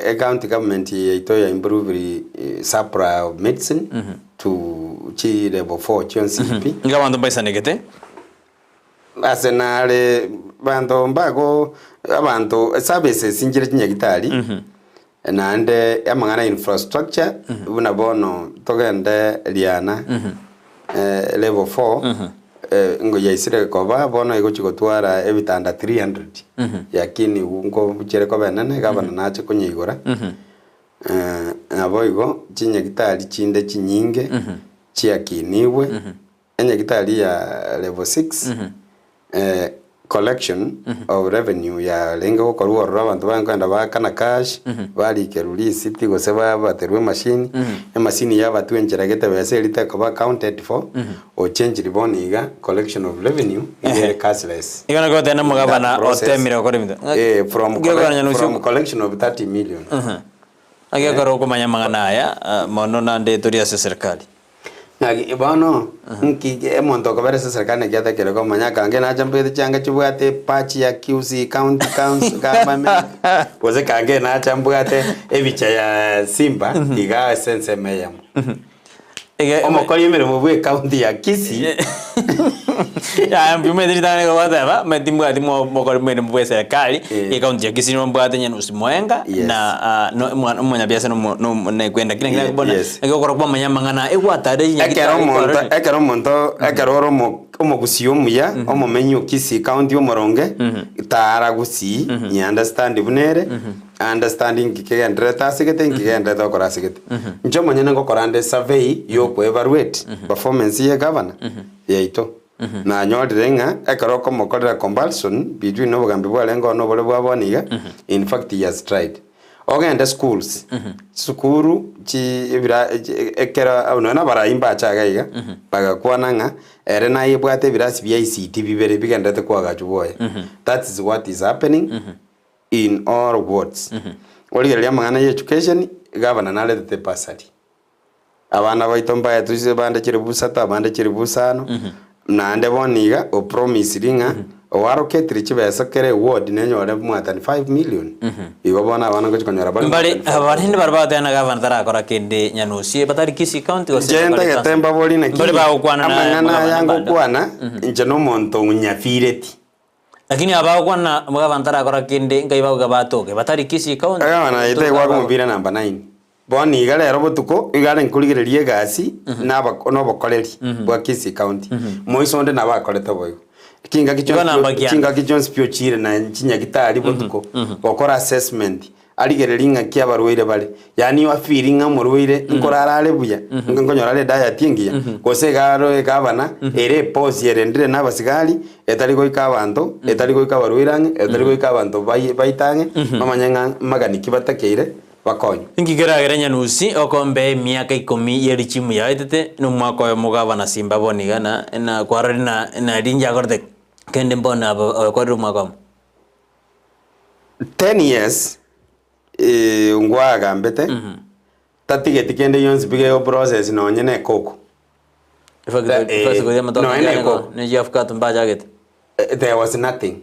C: Ecounty government yaito ya improved supply of medicine to chi level 4 chionsi pi.
B: Nigo abanto mbaisanegete.
C: Ase nare banto mbago abanto services nchire chinyagitari. Naende amang'ana ya infrastructure buna bono togende Riana level 4 yaisire koba bono egochi gotwara ebitanda 300 lakini nkobuchere koba enene gavana nache konyeigora. Naboigo chinyagitari chinde chinyinge chiakinigwe. Enyagitari ya level 6 collection of revenue yarenge gokorwa ororo abanto barenge kogenda baakana cash, barikerwa risiti gose babaterwa emashini, emashini yabatwa enchera gete besa eria tekoba accounted for, ochenchiri bono iga collection of revenue iga ere cashless.
B: Igo naki goteba
C: That
B: omogabana
C: process,
B: otemire gokora ebinto.
C: eh, from,
B: Naki okogania
C: collect,
B: nosia
C: from collection of 30 million.
B: Naki ekero okomanya amang'ana aya, mono naende tori ase eserikari.
C: Naki bono, nki omonto okobera ase eserekari naki atakire komanya akange nacha mbwete chianga chibwate epatch ya Kisii County Council government, gose kange nacha mbwate ebicha ya Simba iga ase ensemo eyemo.
B: Ege-
C: Omokori emeremo bwa ecounty ya Kisii.
B: Yaya mbuya omanyete ritang'ani nigo gwateba, omanyete timbwati mo- mokori emeremo bwa eserekari,
C: Eh.
B: ecounty ya Kisii nigo mbwate Nyanusi Moenga,
C: Yes.
B: na ah, no- omwa- omonyabiasara omo- no- nekwenda kera
C: Ye-
B: kera bono,
C: yes.
B: naki okora kwamanya amang'ana aya, egwatare
C: Ekero
B: chinyagitari
C: omonto
B: kwarorire.
C: ekero omonto ekero ore omo omogusii omuya, omomenyi o Kisii county omoronge, tara gusii, nyi understand buna ere, understand nki kegendererete ase gete, nki kegendererete gokora ase gete. Inche omonyene ngokora nde survey ya oko evaluate performance ya egavana yaito. Nanyorire ng'a ekero okomokorera comparison between obogambi bwarenge oo na obore bwa bono iga, in fact he has tried. Ogende schools, chisukuru chi ebira chi ekero nonya na abarai mbache iga iga, bagakwana ng'a ere nayebwate ebirasi bia ICT bibere bigendererete koagachwa bwoye. That is what is happening in all wards. Origereria amang'ana ya education, gavana naretete bursary. Abana baito mbaetwe ase bande chilifu isato abande chilifu isano, naende bono iga opromisiri ng'a oaroketire chibesa kera eward nenyore more than 5 million. Igo bono abana ngochi konyora bare more
B: Mbare
C: than 5
B: abarende
C: million.
B: baria bagoteba ng'a gavana tarakora kende Nyanusie batari Kisii County gose
C: Inche
B: batari
C: ntagete
B: Council.
C: mbabori naki
B: Mbare bagokwana na
C: amang'ana
B: omogabana
C: aya
B: bande.
C: ngokwana, inche na omonto onyafireti.
B: Lakini aba bagokwana omogabana tarakora kende nkai bagoka batoke batari Kisii County.
C: Egavana yaito egwaka omopira namba 9. Bono iga rero botuko iga are nkorigereria egasi na abako na obokoreri bwa Kisii County. Moiso onde nabo akorete boigo. Chingaki
B: Igo
C: chionsi
B: namba
C: pi
B: kianda.
C: chingaki chionsi pi ochire na chinyagitari botuko gokora assessment arigererie ng'aki abarwaire bare. Yaani afeeli ng'a omorwaire nkorara are buya, nkonyora are ediet engiya, gose iga aro egavana ere eposi erendire na abasigari etari goika abanto, etari goika abarwaire ang'e, etari goika abanto bai baito ang'e, bamanye ng'a magani ki batakeire. bakonywe.
B: Inki keragere Nyanusi okombea emiaka ikomi ye richimu yaetete, na omwaka oyomo gavana Simba bono iga na na kwarorire na na rinche akorete kende mbono aba okorire omwaka omo.
C: Ten years eh, ngwagambete tatigeti kende gionsi pi gego process nonye na ekoko.
B: Efactory
C: Eh,
B: efactory y'amatoke
C: nonye na
B: kiarenge
C: ekoko.
B: ne chiafukatu mbachagete.
C: Eh, There was nothing.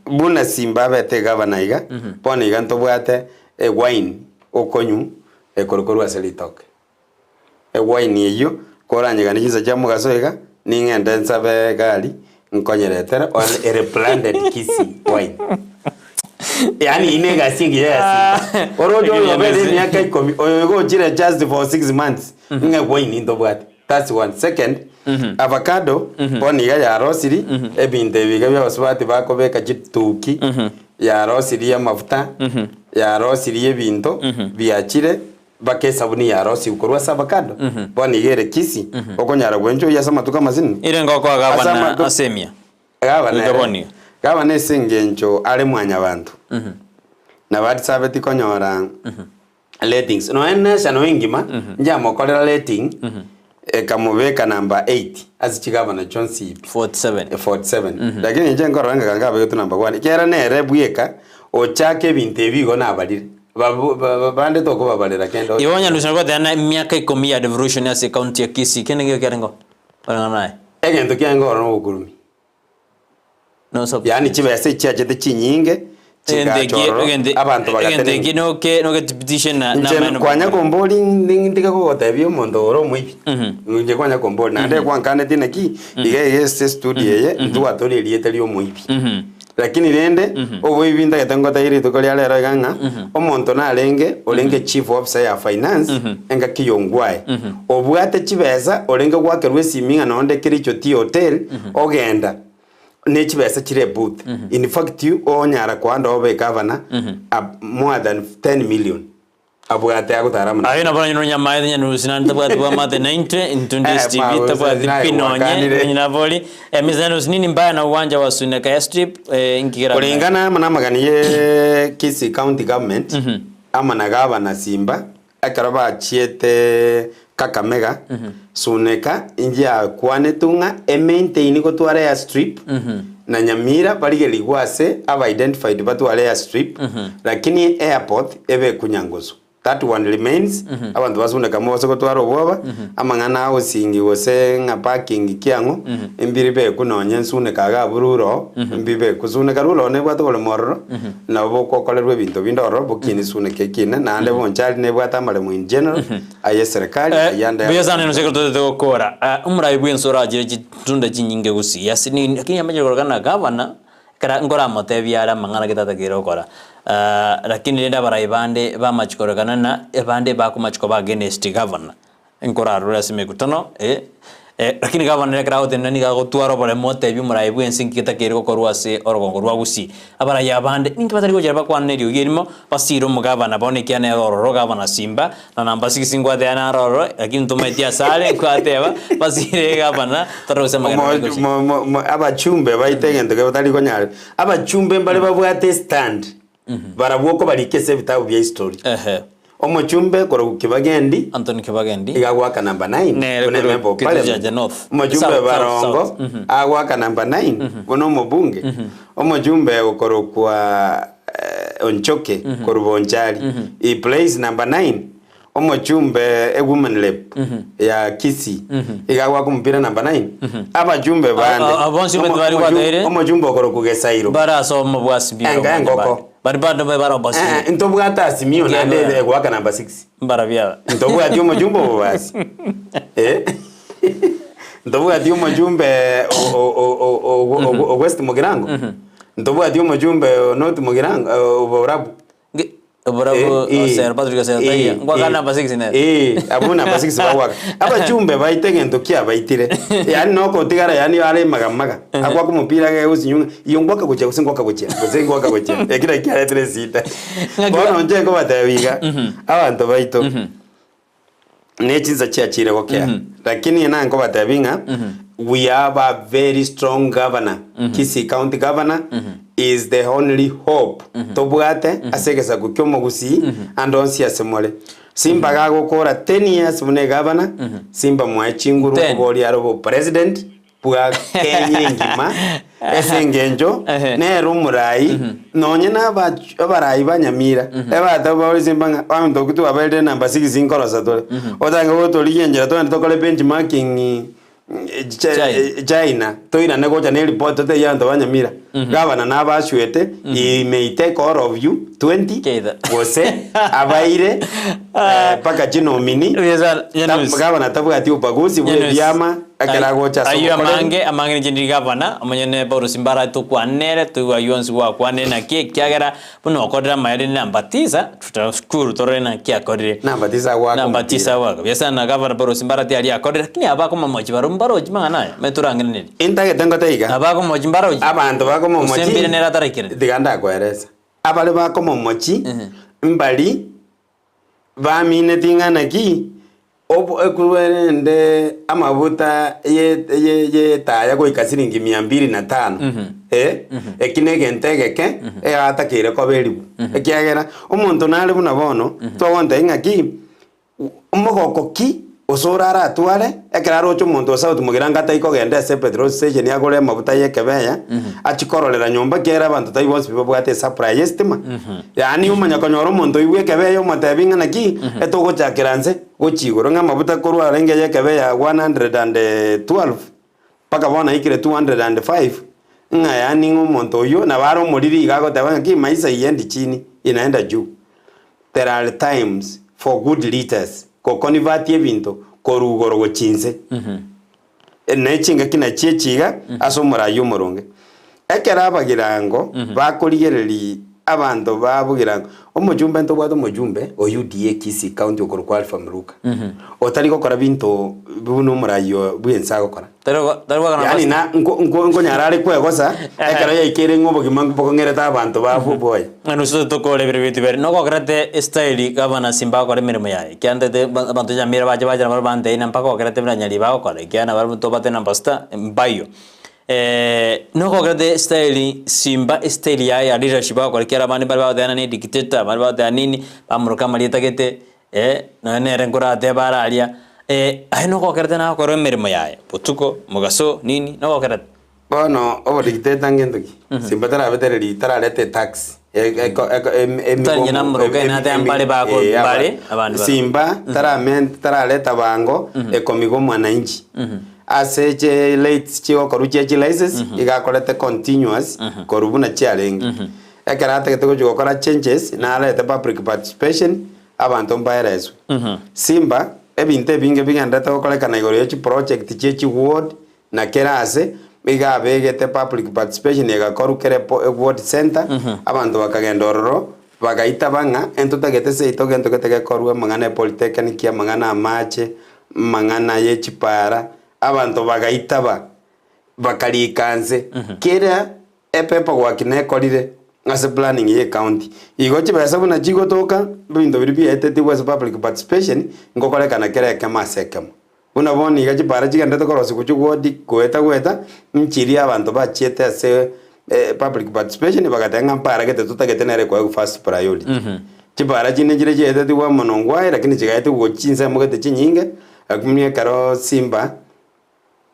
C: Buna Simba abete egavana iga, bono iga ntobwate ewine okonywa ekore korwa ase ritoke. Ewine eyio, koranyeganie chinsa chia mogaso iga, ning'ende nsabe egari, nkonyeretere one ere branded Kisii wine. Yaani eyio na egasi engiya ya Simba. Oroche oyo obere emiaka ikomi, oyo iga ochire just for six months, ng'a ewine ntobwate. That's one. Second, avocado bono iga yarosiri ebinto ebi iga bia abasubati bakobeka chituki, yarosirie amafuta, yarosirie ebinto biachire mpaka esabuni yarosiwu korwa ase avocado. Bono iga ere Kisii, okonyara gwenchoyia ase amatuko amasinini.
B: Ere ngokoa
C: Ase
B: gavana
C: amatu-
B: ase emia.
C: Gavana
B: Goika
C: ere,
B: bono iga.
C: gavana ase engencho are mwanyabanto, nabo atisabeti konyora ratings. Nonya national engima, njamokorera rating, ekamobeka number 8 ase chigavana chionsi pi.
B: 47.
C: 47. Lakini inche nkorora ng'a ganga abegetwe number 1, ekiagera nere bweka ochaka ebinto ebi igo nabarire. Babu ba- bande tokobabarera kende
B: Igo onye Lucy nagoteba na emiaka ikomi ya devolution ase ecounty ya Kisii, kende nkeiyo kiarengeo? Oreng'ana naye.
C: Egento kiaye nkorora nobokurumi.
B: No sub-
C: Yaani chibesa echiachete chinyinge
B: Egento
C: chigacha
B: eki-
C: ororo,
B: egento-
C: abanto
B: egento
C: bagatenena.
B: eki noke nogethibitishe na
C: Inche
B: nameno
C: kwanya kombori ntige kogotebia omonto ore omoibi.
B: Mhm.
C: Inche kwanya kombori naende kwankanetie naki iga iga ase estudio eye ntwatore erieta ria omoibi.
B: Mhm.
C: Lakini rende, oboibi ntagete ngotebie rituko ria rero iga ng'a, omonto narenge orenge chief officer ya finance engaki ya Ongwae, obwate chibesa orenge goakerwa esimi ng'a nonde Kericho Tea Hotel, ogenda ne chibesa chire ebooth. In fact, onyara koanda obe egavana more than 10 million. Abwate agotara amo
B: Aye nabo nonye nonyamaete nyanusi naende tabwati bwamate naintwe intwe
C: Eh,
B: DSTV
C: mawe,
B: tabwati
C: naye
B: pi nonye
C: gwakanire.
B: nonye nabori eh, Mr. Nyanusi nini mbaya na uwanja wa Suneka Airstrip eh, inki kera
C: Kulingana amo namagani ye Kisii County Government amo na Gavana Simba ekero bachiete Kakamega Suneka inchiakwanetwe ng'a emaintain gotwara airstrip na Nyamira barigerigwe ase aba identified batware airstrip lakini airport ebekwe Nyangusu. That one remains, abanto ba Suneka mobase gotwara obwoba, amang'ana a housing gose ng'a parking ki ang'o, mbiri bekwe nonye Suneka iga abwo ruro, mbibekwe. Suneka ruro nebwate oboremo ororo, nabo bogokorerwa ebinto binde ororo, bokinie Suneka ekine, naende Bonchari nebwate amaremo in general, aye eserekari, ayio ande
B: Buya sana ino sekero totete gokora. Eh, omorai bwensi orachire chitunda chinyinge gusii ase ni lakini amanyire korokana na gavana ekero nkoramotebia are amang'ana gete atakeire gokora. Ah, lakini rende abarai bande bamachia kororekana na abande bakomachia koba against gavana, nkorarore ase emekutano eh, eh, lakini gavana ere ekero agotenena nigo agotwara oboremu otebia omorai bwensi nki getakeire gokorwa ase orogongo rwa gusii. Abarai abande ninki batari gochera bakwane eriogi erimo, basire omogavana bono ekiagera nere ororo gavana Simba, na namba six nkwateba naro ororo, lakini ntomaeti asare nkwateba basire gavana tore gose amagena
C: Omo-
B: gochia.
C: mo- mo- mo- abachumbe baito egento kebe batari konyara abachumbe mbare babwate estand barabwo okobarika ase ebitabu bia history
B: Ehe.
C: omochumbe korwa Kibagendi
B: Anthony Kibagendi.
C: iga agoaka number 9
B: Nere
C: buna
B: korwa
C: member of
B: Kitutu
C: parliament.
B: Chache North.
C: Omochumbe
B: South, South,
C: Barongo
B: South. Mhm.
C: agoaka number 9 buna omobunge Omochumbe okorokwa Onchoke korwa Bonchari, he plays number 9 Omochumbe e woman rep ya Kisii iga agoaka omopira number 9 Abachumbe bande
B: Aba- aba bonsi
C: omo-
B: bari
C: omochu-
B: gwateire?
C: omochumbe okorokwa Gesairo
B: Bare ase omobwasi bi
C: Enka engoko.
B: Bari bande bare obosio.
C: Eh, ntobwate Azimio naende
B: Nkiagera.
C: egoaka number 6
B: Mbarabio aba.
C: Ntobwati omochumbe obobasi Eh. Ntobwati omochumbe o- o- o- o- o- o- o West Mugirango? Ntobwati omochumbe o North Mugirango o Borabu?
B: Nge- Borabu
C: Eh, eh,
B: Osero, Patrick Osero taiyo.
C: eh,
B: Ngwaka
C: eh.
B: number 6 nere.
C: Eh, abwo number 6 bagwaka. Abachumbe baito egento kiabaitire. Yaani nokotigara yaani are magamaga. Agwaka omopira gegosinywa ng'a iyo ngwaka gochia gose ngwaka gochia gose ngwaka gochia. Eki nakio kiaretire esida.
B: Ng'aki
C: Bono inche nkobatebia iga, abanto baito. Ne chinsa chiachire gokea lakini inye nkobatebi ng'a we have a very strong governor Kisii county governor is the only hope tobwate ase egesaku kia omogusii ande onsi ase more. Simba gagokora 10 years buna egavana Simba mwae chinguru
B: Ten.
C: oboria are obopresident bwa Kenya engima ase engencho
B: Ehe.
C: nere omorai nonye na aba- abarai ba Nyamira ebateba baore simba ng'a abanto okwo twabaerire number six nkorosa tore otange gotorigia enchera togende tokore benchmarking eh, Chi-
B: China.
C: eh, China toirane gocha na eripoti totebie abanto ba Nyamira gavana nabaswete he may take all of you 20
B: Keitha.
C: gose abaire eh, mpaka chinomini
B: Buya Nyanusi.
C: gavana tabwati ubaguzi bwa
B: Nyanusi.
C: ebiama Ekero agocha ase
B: Ayio
C: obokoreri.
B: amange, amange ninche ndiri gavana, omonyene Paulo Simbara tokwanere, toigwe ayio onsi gwakwanire naki, ekiagera buna okorire amaya rende namba tisa, tutashukuru torore naki akorire.
C: Namba tisa agoaka
B: Namba
C: omopira.
B: tisa agoaka. Buya sana gavana Paulo Simbara tiari akorire, lakini aba akomomochi barobwo mbarochi mang'ana aya, manye torangerenerie.
C: Intagete ngote iga,
B: Aba akomochi mbarochi.
C: abanto bakomomochi,
B: Gose mbire nere ataraikire.
C: tiga ndakoeresa, abare bakomomochi, mbari Bamineti ng'a naki ekwerende amabuta y'etaya goika siringi mia mbili na tano, eh, eki negento egeke egatakeire koba eribu. Ekiagera omonto nare buna bono, togontebia ng'aki omogoko ki ase oraratware ekero aroche omonto o South Mugirango atai kogenda ase epetrol station agore amabuta y'ekebeya, achie kororera nyomba ekiagera abanto tai bonsi pi babwate esupply y'esitima. Yaani omanya konyora omonto oyio bw'ekebeya omotebi ng'a naki, etogochakera nse gochia igoro ng'a amabuta korwa arenge y'ekebeya 112 mpaka bono aikire 205, ng'a yaani ng'a omonto oyio nabo are omoriri iga agoteba ng'aki maisha haiendi chini, inaenda juu. There are times for good leaders gokonivati ebinto korwa igoro gochia inse. Ne chingaki nachio echi iga ase omoraia omoronge. Ekero abagirango bakorigereria abanto ba bogirango, omochumbe ntobwate omochumbe o UDA Kisii County okorokwa Alpha Mruka, otari gokora binto buna omorai o bwense agokora.
B: Tari go- tari goakana
C: Yaani
B: basi.
C: na nko- nko- nkonyara are kwegosa, ekero yaikeire ng'a obogima mbokong'erete abanto ba bwoye.
B: Ng'a nusu tokore ebiro binto bibere. Nogokerete estyle gavana Simba agokora emeremo yaye. Ekiagera ntete abanto Nyamira bache bache nabwo bantebie ng'a mpaka okerete buna Nyaribo agokora, ekiagera nabarabwo ntobate number star mbayo. Nogokerete estyle Simba estyle yaye ya leadership agokora ekiagera abande mbare bagoteba ng'a ne dictator, abande bagoteba nini, bamoroka amarieta gete, nonya nere nkoratebe are aria, aye nogokerete nagokora emeremo yaye, botuko, mogaso, nini, nogokerete.
C: Bono obodictator ngento ki? Simba tarabetereri tarareta etax eko eko em- emigomo
B: Tari inche namoroka
C: em-
B: ena
C: emi-
B: mbare bako-
C: eh, aba-
B: mbare, abande bare.
C: Simba taramen tarareta bango ekomiga mwananchi ase che rates chigokorwa chia chilicense iga akorete continuous korwa buna chiarenge. Ekero atagete gochia gokora changes narete public participation abanto mbaereswe. Simba ebinto ebinge bigenderete gokorekana igoro ye chiproject chie chiward Na kera aase iga abegete public participation egakorwa kera ward centre, abanto bakagenda ororo, bagaitaba ng'a entotagete seito gento gete gekorwe, amang'ana e polytechnic, amang'ana amache, amang'ana ye chipara, abanto bagaitaba, bakarika nse. Kera epaperwork nekorire ase planning ye ecounty. Igo chibesa buna chigotoka, ebinto biria biaetetigwe ase public participation, ngokorekana kera ekemo ase ekemo. Buna bono iga chipara chigenderete korosigwa chigwoti goeta goeta, nchiria abanto bachiete ase public participation bagateba ng'a mpara gete totagete nere ekoegwa first priority. Chipara chinde nchire chiaetetigwe amo na ongwae lakini chigaetigwa gochia chinsemo gete chinyinge, lakini ekero Simba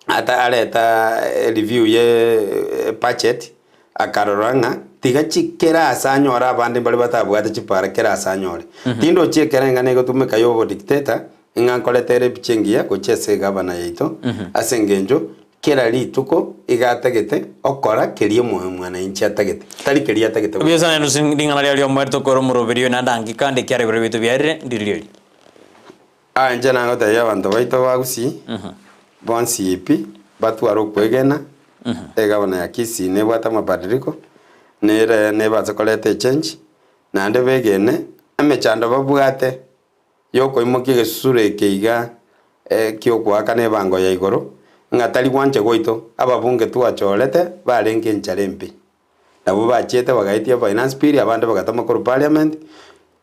C: ata areta review ye budget, akarora ng'a tiga chi kera ase anyore abande mbare batabwate chipara kera ase anyore. Tindochi ekero eng'ana egotumeka ya obodictator, Ng'a nkoretere epicha engiya gochia ase egavana yaito, ase engencho kera rituko iga atagete okora keria omwananchi atagete, tari keria atagete
B: Buya sana nusu ring'ana riaria riomoerio tokore omoroberio naende ange kande ekiara ebiro biaito biarire ndiri riori.
C: Aa inche nagotebia abanto baito ba Gusii bonsi pi batware okwegena, egavana ya Kisii nebwate amabadiliko, nere nebase koreta echange, naende begene emechando babwate y'okoimokia egesusuro eke iga ki'okoakana ebango ya igoro, ng'a tari gwancha gwaito, ababunge twachorete barenge enchara embe. Nabwo bachiete bagaetia finance bill, abande bagatoma korwa parliament.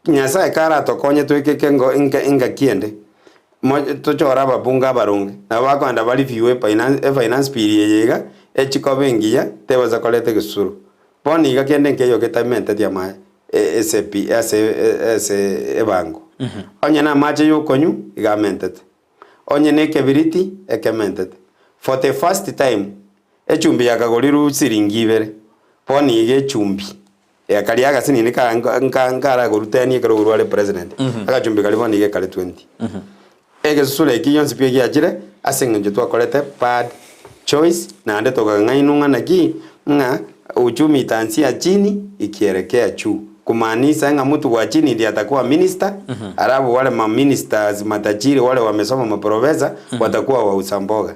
C: Nyasae karatokonye toike ekengo enga engaki ende, mo tochore ababunge abaronge, nabo bakoenda ba review efinance efinance bill eye iga, echi koba engiya, tebasa koreta egesusuro. Bono iga kende nkeiyo getamenteti amaye ase pi ase ase ebango. Onye namache yokonywa, iga amentete. Onye na ekebiriti, ekementete. For the first time, echumbi yakagorirwe siringi ibere, bono iga echumbi, karia agasinini ka nka nkaragorutenia ekero orware president, agachumbi karia bono iga ekare 20. Egesusuro eki gionsi pi egiachire ase engencho twakorete bad choice naende tokang'ainwa ng'a naki ng'a uchumi itaanzia chini ikielekea juu kumaanisha ng'a mtu wa chini ndiye atakuwa minister alafu wale ma ministers matajiri wale wamesoma maprofessor watakuwa wauza mboga.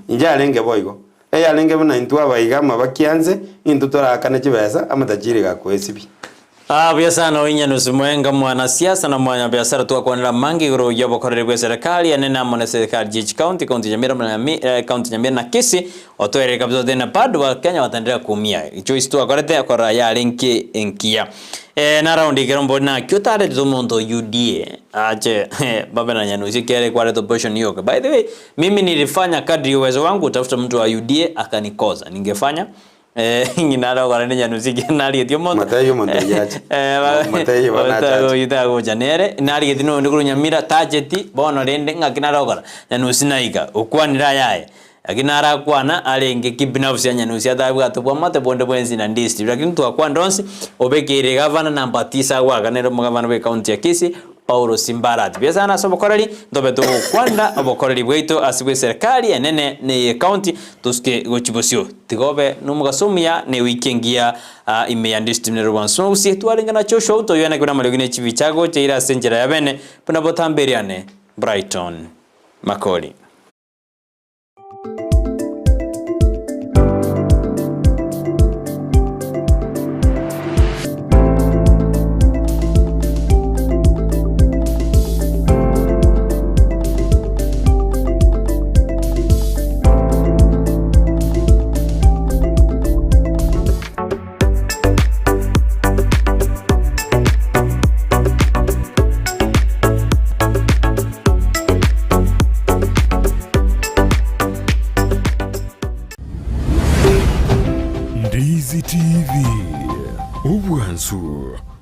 C: Inche arenge boigo eyarenge buna intwe abaiga amabakianse intwe torakane chibesa amatajiri gakoesibia.
B: Aa buya sana oinyanusi mwenga mwanasiasa na mwanyabiasara twakwanera amange igoro y'obokoreri bwe serikali enene amo ne serikali chie chikaunti kaunti Nyamira na kaunti Nyamira na Kisii otoerere kabisa otebe na bado bakenya bataendelea kuumia choice twakorete korora yare nki enkiya eh na round ekero mbori naki otaretete omonto UDA ache babe na nyanusi ekiagera ekwarete opposition yoka by the way mimi nilifanya kadri ya uwezo wangu kutafuta mtu wa UDA akanikosa ningefanya Eh, ng'ina are ogokora nenyanusi ekiagera narigetie omonto.
C: Motebie omonto oyio ache.
B: Eh, ba-
C: Motebie bono ache ache.
B: oyio tagocha nere, narigetie nonde korwa Nyamira tacheti, bono rende ng'aki nare gokora, nyanusi naika, okwanire ayaye. Lakini narakwana arenge kibinafsi ya nyanusi atabwate obwamate bonde bwensi na ndisi. Lakini twakwanire onsi, obekeire gavana namba tisa agoakanere omogavana bwe county ya Kisii, Paulo Simbarati. Buya sana ase obokoreri, ntobe togokwanera obokoreri bwaito ase bw'eserekari enene na eye county, tosuke gochia bosio. Tiga obe nomogaso omuya na ewiki engiya ime ya District nere Rwansi Omogusi twarenge na Joshua Otoyo naki buna amariogi ne chibicha agocha ire ase enchera ya bene buna botambereane Brighton Makori.
A: Enyansu.